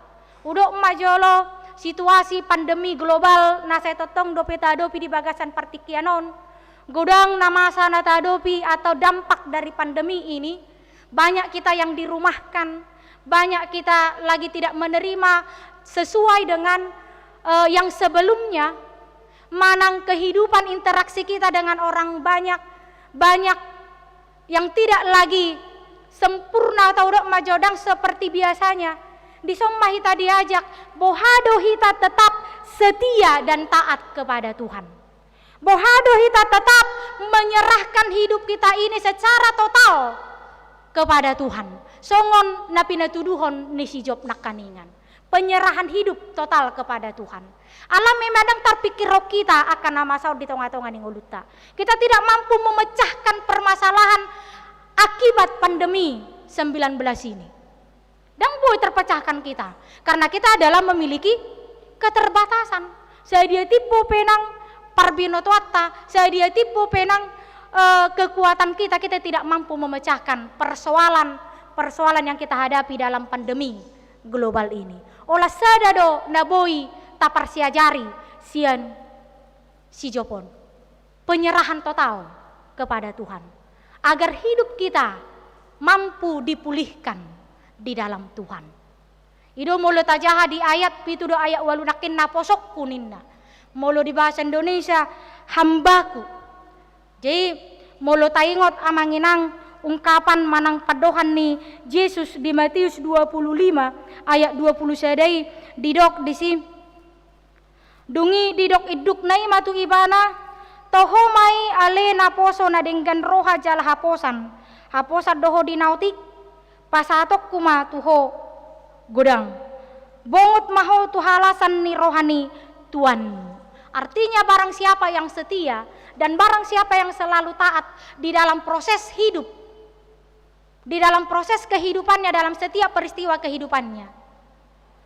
hudok ma jolo situasi pandemi global na sai tongtong dope taadopi di bagasan partingkian on, godang na masa na taadopi atau dampak dari pandemi ini, banyak kita yang dirumahkan, banyak kita lagi tidak menerima sesuai dengan, eh, yang sebelumnya, manang kehidupan interaksi kita dengan orang banyak, banyak yang tidak lagi sempurna atau dok ma jo dang seperti biasanya. Dison ma hita diajak, boha do hita tetap setia dan taat kepada Tuhan. Boha do hita tetap menyerahkan hidup kita ini secara total kepada Tuhan. Songon na pinatuduhon ni si Job nangkaningan. Penyerahan hidup total kepada Tuhan. Ala memang dang tarpikirhon hita angka na masa on di tonga-tonga ni ngolunta. Kita tidak mampu memecahkan permasalahan akibat pandemi sembilan belas ini. Dang boi terpecahkan kita, karena kita adalah memiliki keterbatasan. Sadia timbo pe nang parbinotoanta, sadia timbo pe nang, eh, kekuatan kita, kita tidak mampu memecahkan persoalan-persoalan yang kita hadapi dalam pandemi global ini. Olat sada do na boi taparsiajari sian si Job on. Penyerahan total kepada Tuhan, agar hidup kita mampu dipulihkan di dalam Tuhan. I do molo tajaha di ayat pitu do ayat ualu nangkin, naposongku ninna. Molo di bahasa Indonesia, hambaku. Jadi, molo taingot amang inang ungkapan manang pandohan ni Jesus di Matius dua puluh lima ayat dua puluh sada i, didok disi, Dung i didok indukna i ma tu ibana, toho ma i ale naposo na denggan roha jala haposan, haposan do ho di naotik, pasahatonku ma tu ho godang. Bongot ma ho tu halasan ni roha ni tuanmu. Artinya, barang siapa yang setia dan barang siapa yang selalu taat di dalam proses hidup, di dalam proses kehidupannya, dalam setiap peristiwa kehidupannya,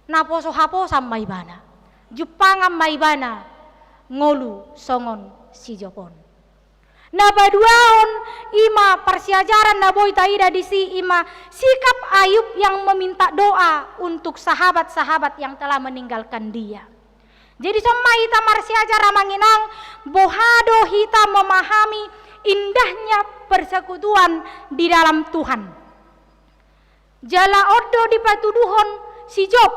naposo haposan ma ibana, jumpangan ma ibana ngolu songon si Job on. Na paduahon, i ma parsiajaran na boi taida disi, i ma sikap Ayub yang meminta doa untuk sahabat-sahabat yang telah meninggalkan dia. Jadi, dison ma hita marsiajar amang inang, boha do hita memahami indahnya persekutuan di dalam Tuhan. Jala on do dipatuduhon si Job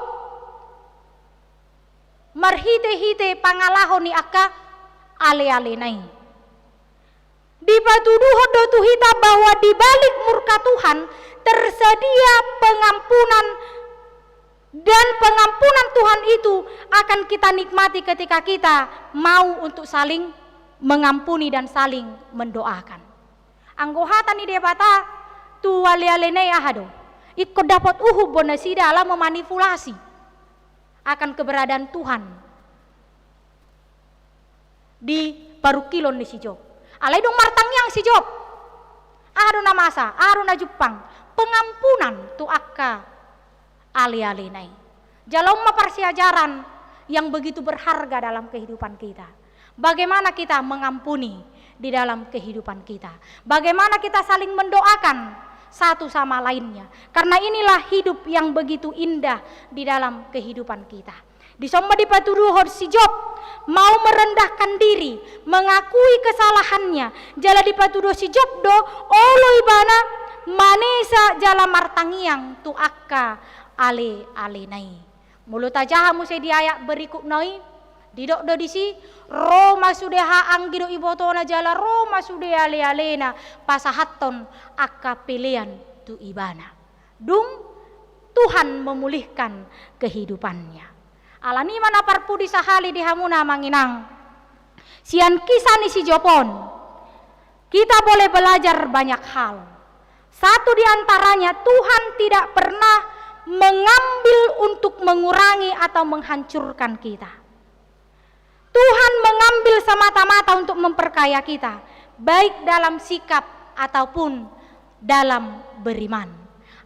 marhite-hite pangalaho ni angka ale-alena i. Dipatuduhon do tu hita bahwa di balik murka Tuhan tersedia pengampunan, dan pengampunan Tuhan itu akan kita nikmati ketika kita mau untuk saling mengampuni dan saling mendoakan. Anggo hata ni Debata tu ale-alena i aha do? Ingkon dapot uhum do nasida ala memanipulasi akan keberadaan Tuhan di parungkilon ni si Job. Alai dung martangiang si Job, aha do na masa, aha do na jumpang? Pengampunan tu angka ale-alena i. Jala on ma parsiajaran yang begitu berharga dalam kehidupan kita. Bagaimana kita mengampuni di dalam kehidupan kita? Bagaimana kita saling mendoakan satu sama lainnya? Karena inilah hidup yang begitu indah di dalam kehidupan kita. Dison ma dipatuduhon si Job mau merendahkan diri, mengakui kesalahannya. Jala dipatuduhon si Job do, olo ibana manesa jala martangiang tu angka ale-alena i. Molo tajaha muse di ayat berikutna i, didok do disi, ro ma sude haanggi dohot ibotona jala ro ma sude ale-alena pasahathon angka pelean tu ibana. Dung Tuhan memulihkan kehidupannya. Alani i ma na parpudi sahali di hamuna amang inang, sian kisah ni si Job on, kita boleh belajar banyak hal. Satu di antaranya, Tuhan tidak pernah mengambil untuk mengurangi atau menghancurkan kita. Tuhan mengambil semata-mata untuk memperkaya kita, baik dalam sikap ataupun dalam beriman.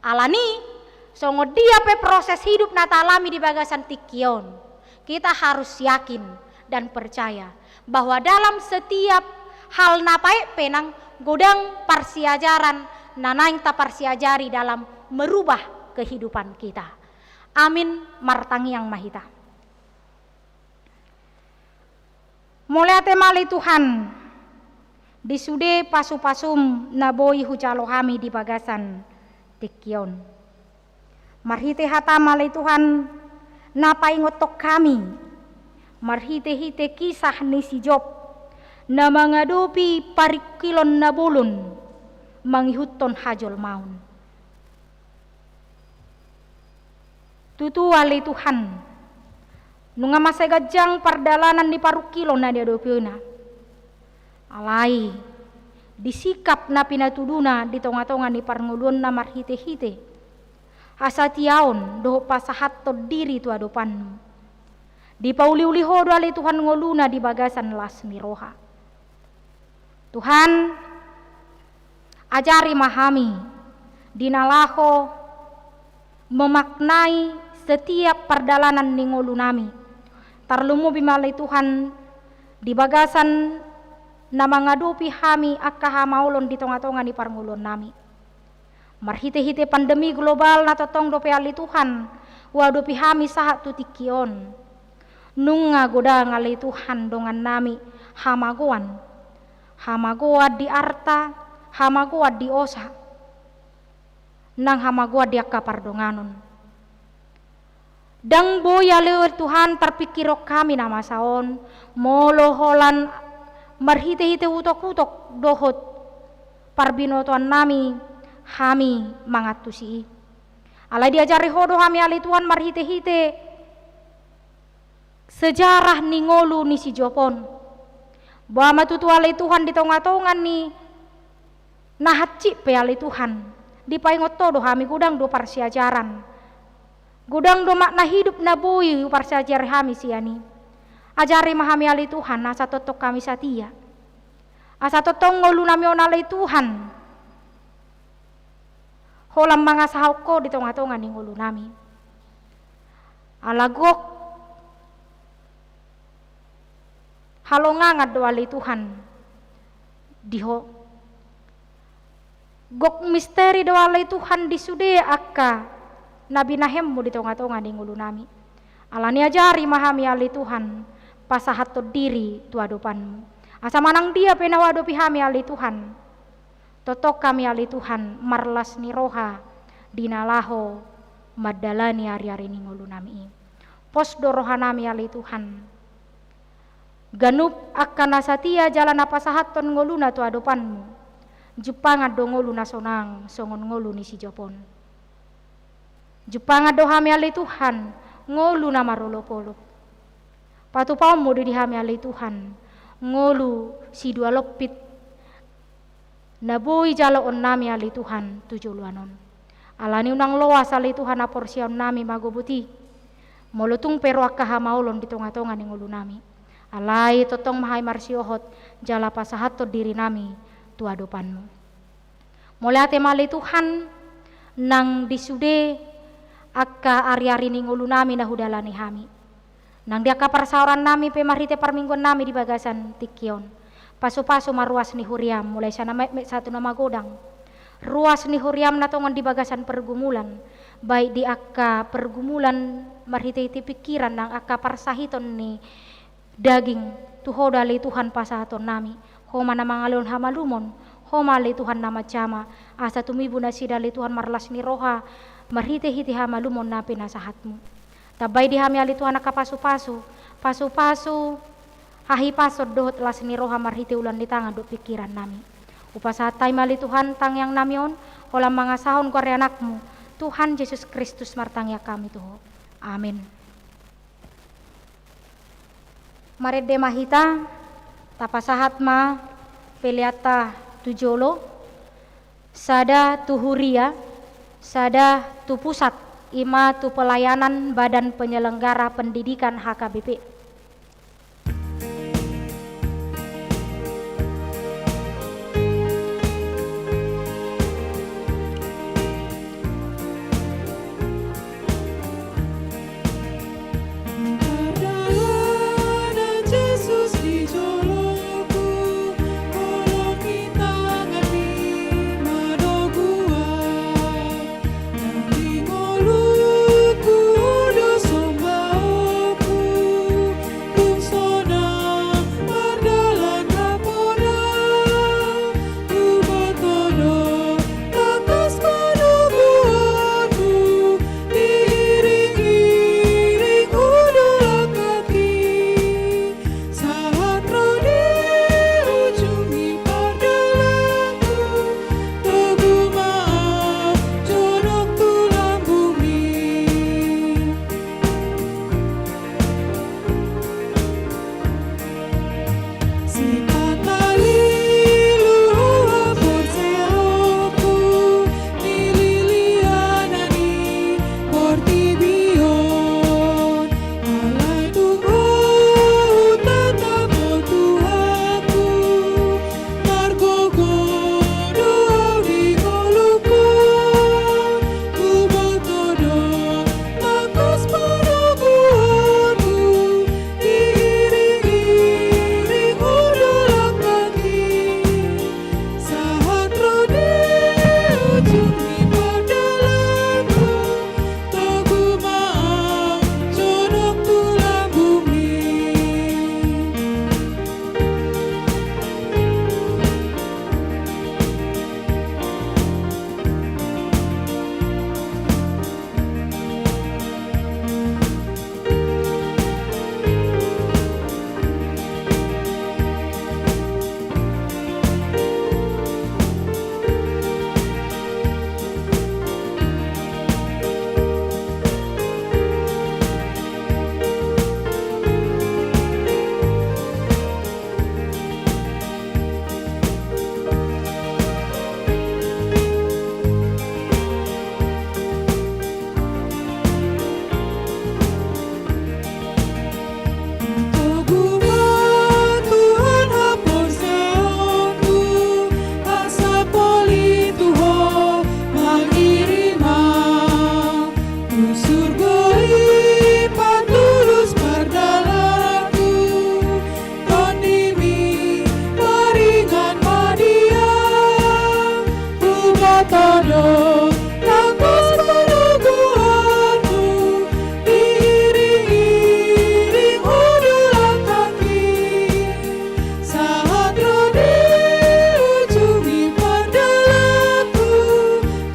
Alani, songon dia pe proses hidup na taalami di bagasan tingki on, kita harus yakin dan percaya bahwa dalam setiap hal na paet pe nang, godang parsiajaran na naeng taparsiajari dalam merubah kehidupan kita. Amin, martangiang ma hita. Mauliate ma ale Tuhan, di sude pasu-pasum na boi hujalo hami di bagasan tingki on. Marhite hataM ale Tuhan, na paingothon hami, marhite-hite kisah ni si Job, na mangadopi parungkilon na bolon, mangihuthon hajolmaon. Tutu ale Tuhan, nunga mansai ganjang pardalanan ni parungkilon na niadopina. Alai, di sikap na pinatuduna di tonga-tonga ni parngoluonna marhite-hite hasatiaon dohot pasahathon diri tu adopanMu, dipauli-uli Ho do ale Tuhan ngoluna di bagasan las ni roha. Tuhan, ajari ma hami di na laho memaknai setiap pardalanan ni ngolunami. Tarlumobi ma ale Tuhan di bagasan na mangadopi hami angka hamaolon di tonga-tonga ni parngoluonnami. Marhite-hite pandemi global na tongtong dope ale Tuhan huadopi hami sahat tu tingki on. Nunga godang ale Tuhan dongannami hamagoan. Hamagoan di arta, hamagoan di osa. Nang hamagoan di angka pardonganon. Ndang boi ale Tuhan tarpingkirhon hami na masa on, molo holan marhite-hite utok-utok dohot parbinotoannami hami mangantusi i. Alai diajari Ho do hami ale Tuhan marhite-hite sejarah ni ngolu ni si Job on. Boha ma tutu ale Tuhan di tonga-tonga ni na hansit pe ale Tuhan, dipaingot Ho do hami godang do parsiajaran. Godang do makna hidup na boi huparsiajari hami sian i. Ajari ma hami ale Tuhan, asa tongtong hami satia. Asa tongtong ngolunami on ale Tuhan, holan mangasahon Ho di tonga-tonga ni ngolunami. Ala gok halongangan do ale Tuhan di Ho. Gok misteri do ale Tuhan di sude angka na binahenMu di tonga-tonga ni ngolunami. Alani ajari ma hami ale Tuhan pasahathon diri tu adopanMu. Asa manang dia pe na huadopi hami ale Tuhan, tongtong hami ale Tuhan marlas ni roha di na laho mandalani ari-ari ni ngolunami i. Pos do rohanami ale Tuhan. Ganup angka na satia jala na pasahathon ngoluna tu adopanMu, jumpangan do ngolu na sonang songon ngolu ni si Job on. Jumpangan do hami ale Tuhan ngolu na marolop-olop. PatupaonMu do di hami ale Tuhan ngolu sidua lompit na boi jaloonnami ale Tuhan tu joloan on. Alani unang loas ale Tuhan haporseaonnami mangoboti, molo tung pe ro angka hamaolon di tonga-tonga ni ngolunami. Alai tongtong ma hami marsiohot jala pasahathon dirinami tu adopanMu. Mauliate ma ale Tuhan, nang di sude angka ari-ari ni ngolunami na hudalani hami. Nang di angka parsaorannami pe marhite parmingguannami di bagasan tingki on, pasupasu ma ruas ni huriam, mulai sian na metmet sahat tu na magodang. Ruas ni huriam na tongon di bagasan pergumulan, baik di angka pergumulan marhitehite pingkiran nang angka parsahiton ni daging, tu Ho do ale Tuhan pasahatonnami. Ho ma na mangalehon hamalumon, Ho ma ale Tuhan na manjama, asa tumibu nasida ale Tuhan marlas ni roha, marhitehite hamalumon na pinasahatmu. Tambai di hami ale Tuhan angka pasupasu, pasupasu, hahipason dohot las ni roha marhite uluan ni tangan dohot pingkirannami. Hupasahat hami ma ale Tuhan tangiangnami on, holan mangasahon goar ni Anakmu, Tuhan Jesus Kristus martangiang hami tu Ho. Amin. Marende ma hita, tapasahat ma peleanta tu jolo, sada tu huria, sada tu pusat, i ma tu pelayanan Badan Penyelenggara Pendidikan H K B P. Sahat ro di ujung ni pardalananku, togu ma jonok tu lambungmi. Sipata lilu haporseaonku, milili anak ni portibi on. Alai tung Ho tatap, o Tuhanku, margogo do Ho di ngolungku. Huboto do tangkas panoguonku, diiring-iring hundul langkahki. Sahat ro di ujung ni pardalananku, togu ma jonok tu lambungmi. Togu ma Tuhan haporseaonku, asa poli tu Ho mangirim ma. Tu surgo i patulus pardalananku, TondiMi maringan ma di Au. Huboto do tangkas panoguonku, diiring-iring hundul langkahki. Sahat ro di ujung ni pardalananku,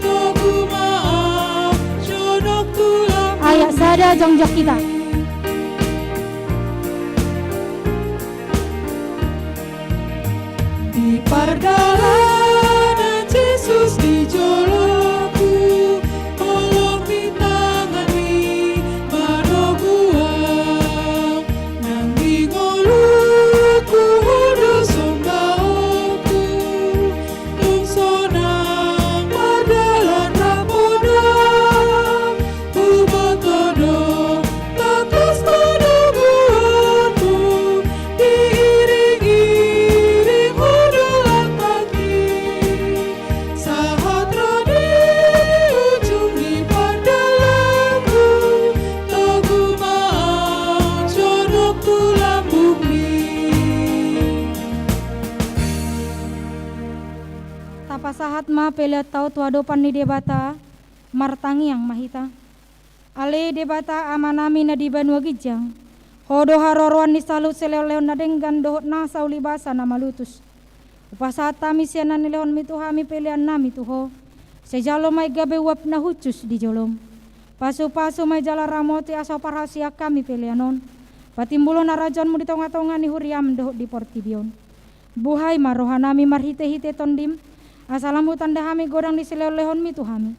togu ma jonok tu lambungmi. Ayat sada, jongjong hita. Di pardalanan Jesus di joloku, holong ni tanganMi manogu Au. Nang di ngolungku hundul sombaonku, tung sonang mardalan rap Ho do. Huboto do tangkas panoguonku, diiring-iring hundul langkah Sahat ma peleanta on tu adopan ni Debata, martangiang ma hita. Ale Debata Amanami na di banua ginjang, Ho do haroroan ni saluhut silehonlehon na denggan dohot nasa ulibasa na malutus. Hupasahat hami sian na nilehonmi tu hami peleannami tu Ho. Sai jalo ma i gabe uap na hushus di jolom. Pasupasu ma i jala ramoti asa huparhaseang hami pelean on patimbulhon harajaonmu di tongatonga ni huriam dohot di portibi on. Buhai ma rohanami marhitehite Tondim, asa lam hutanda hami godang ni silehonlehonmi tu hami.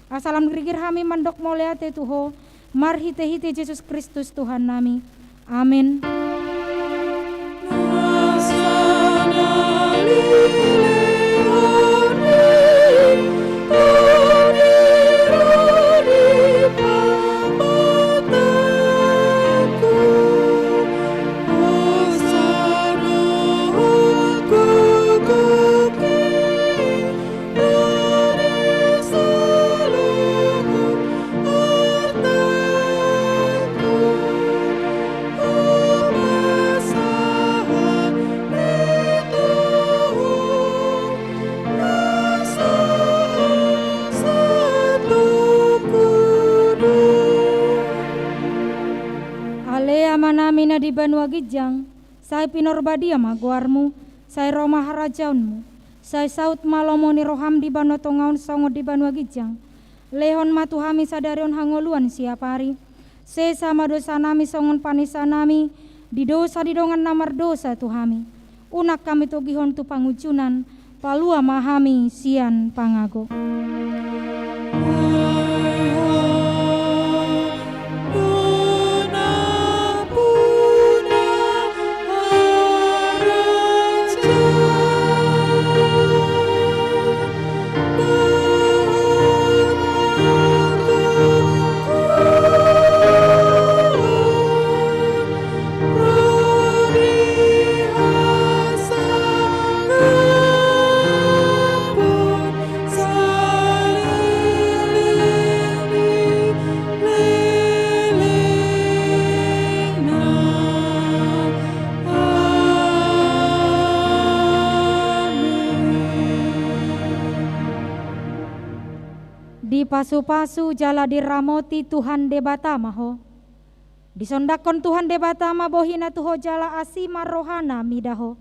Asa lam grigir hami mandok mauliate tu Ho, marhitehite Jesus Kristus Tuhannami. Amen. Ale Amanami na di banua ginjang, sai pinarbadia ma goarmu, sai ro ma harajaonmu, sai saut ma lomo ni roham di banua tonga on songon di banua ginjang. Lehon ma tu hami sadari on hangoluan siapari. Sesa ma dosanami songon panesanami di dosa di dongan na mardosa tu hami. Unang hami togihon tu pangunjunan, palua ma hami sian pangago. Dipasupasu jala diramoti Tuhan Debata ma ho. Disondangkon Tuhan Debata ma bohina tu ho jala asi ma rohana mida ho.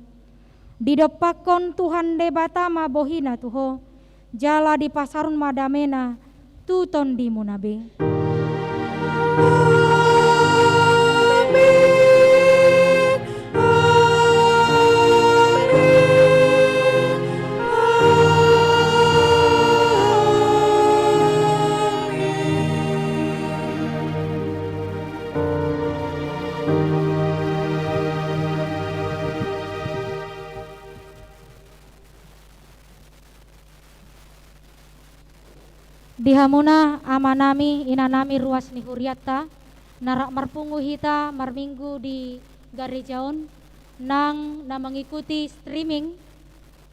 Didompakkon Tuhan Debata ma bohina tu ho, jala dipasaorhon ma damena tu tondimuna be. Amin. Amin. Amin. Di hamuna amanami, inanami, ruas ni hurianta, na rap marpungu hita marminggu di gareja on, nang na mengikuti streaming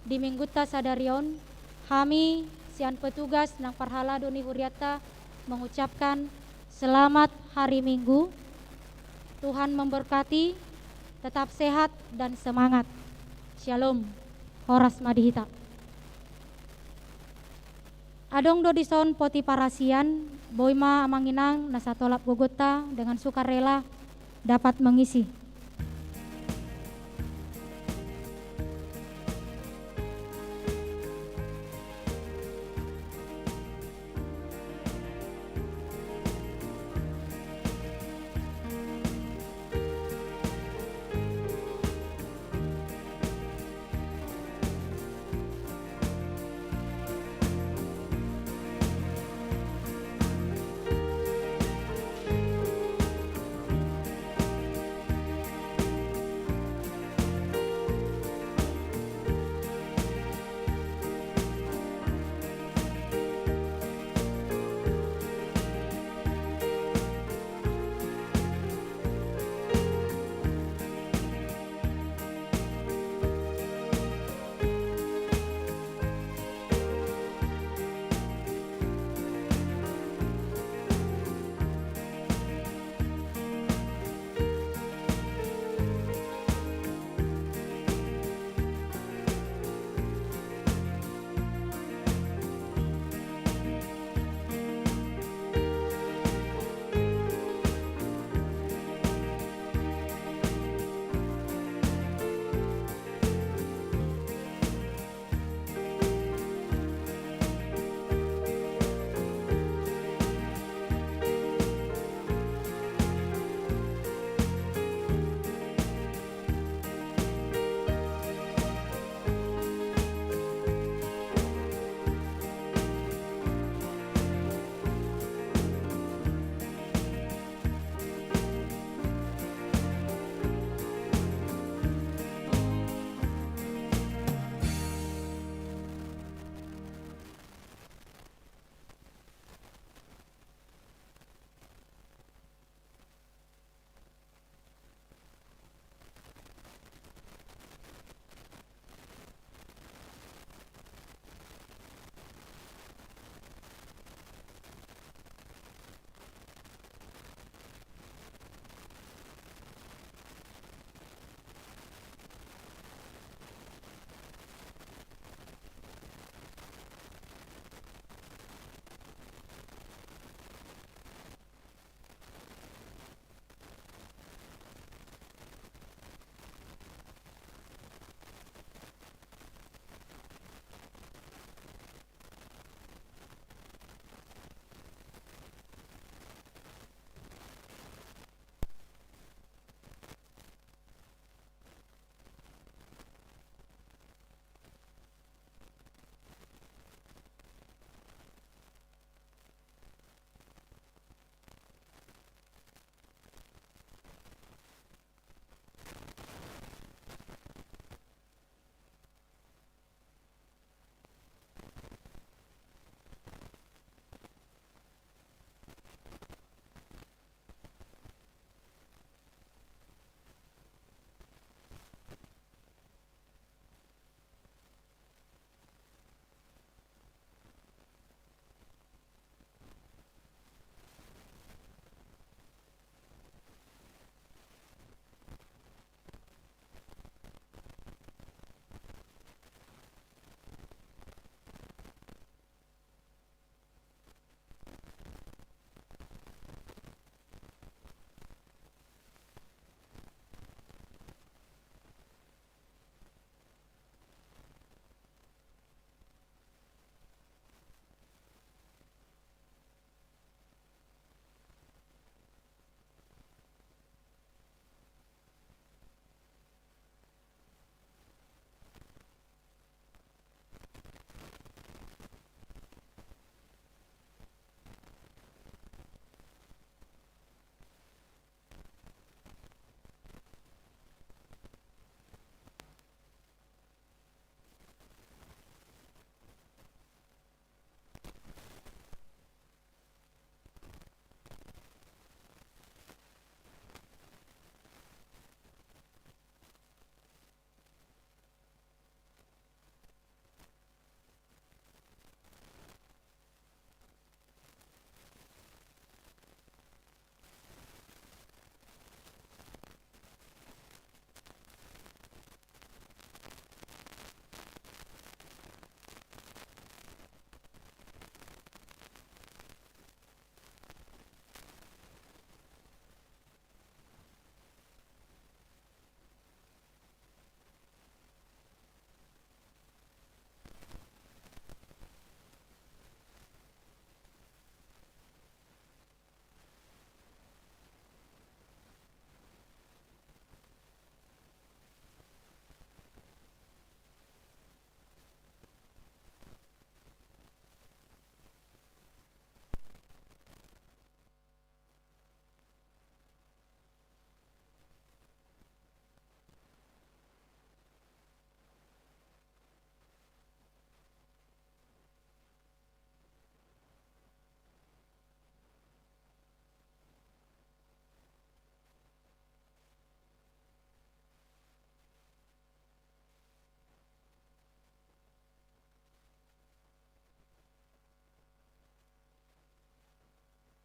di minggunta sadari on, hami sian petugas nang parhalado ni hurianta mengucapkan selamat hari Minggu. Tuhan memberkati, tetap sehat dan semangat. Shalom. Horas ma di hita. Adong do dison poti parasian, boi ma amang inang na satolap gogonta dengan sukarela dapat mengisi.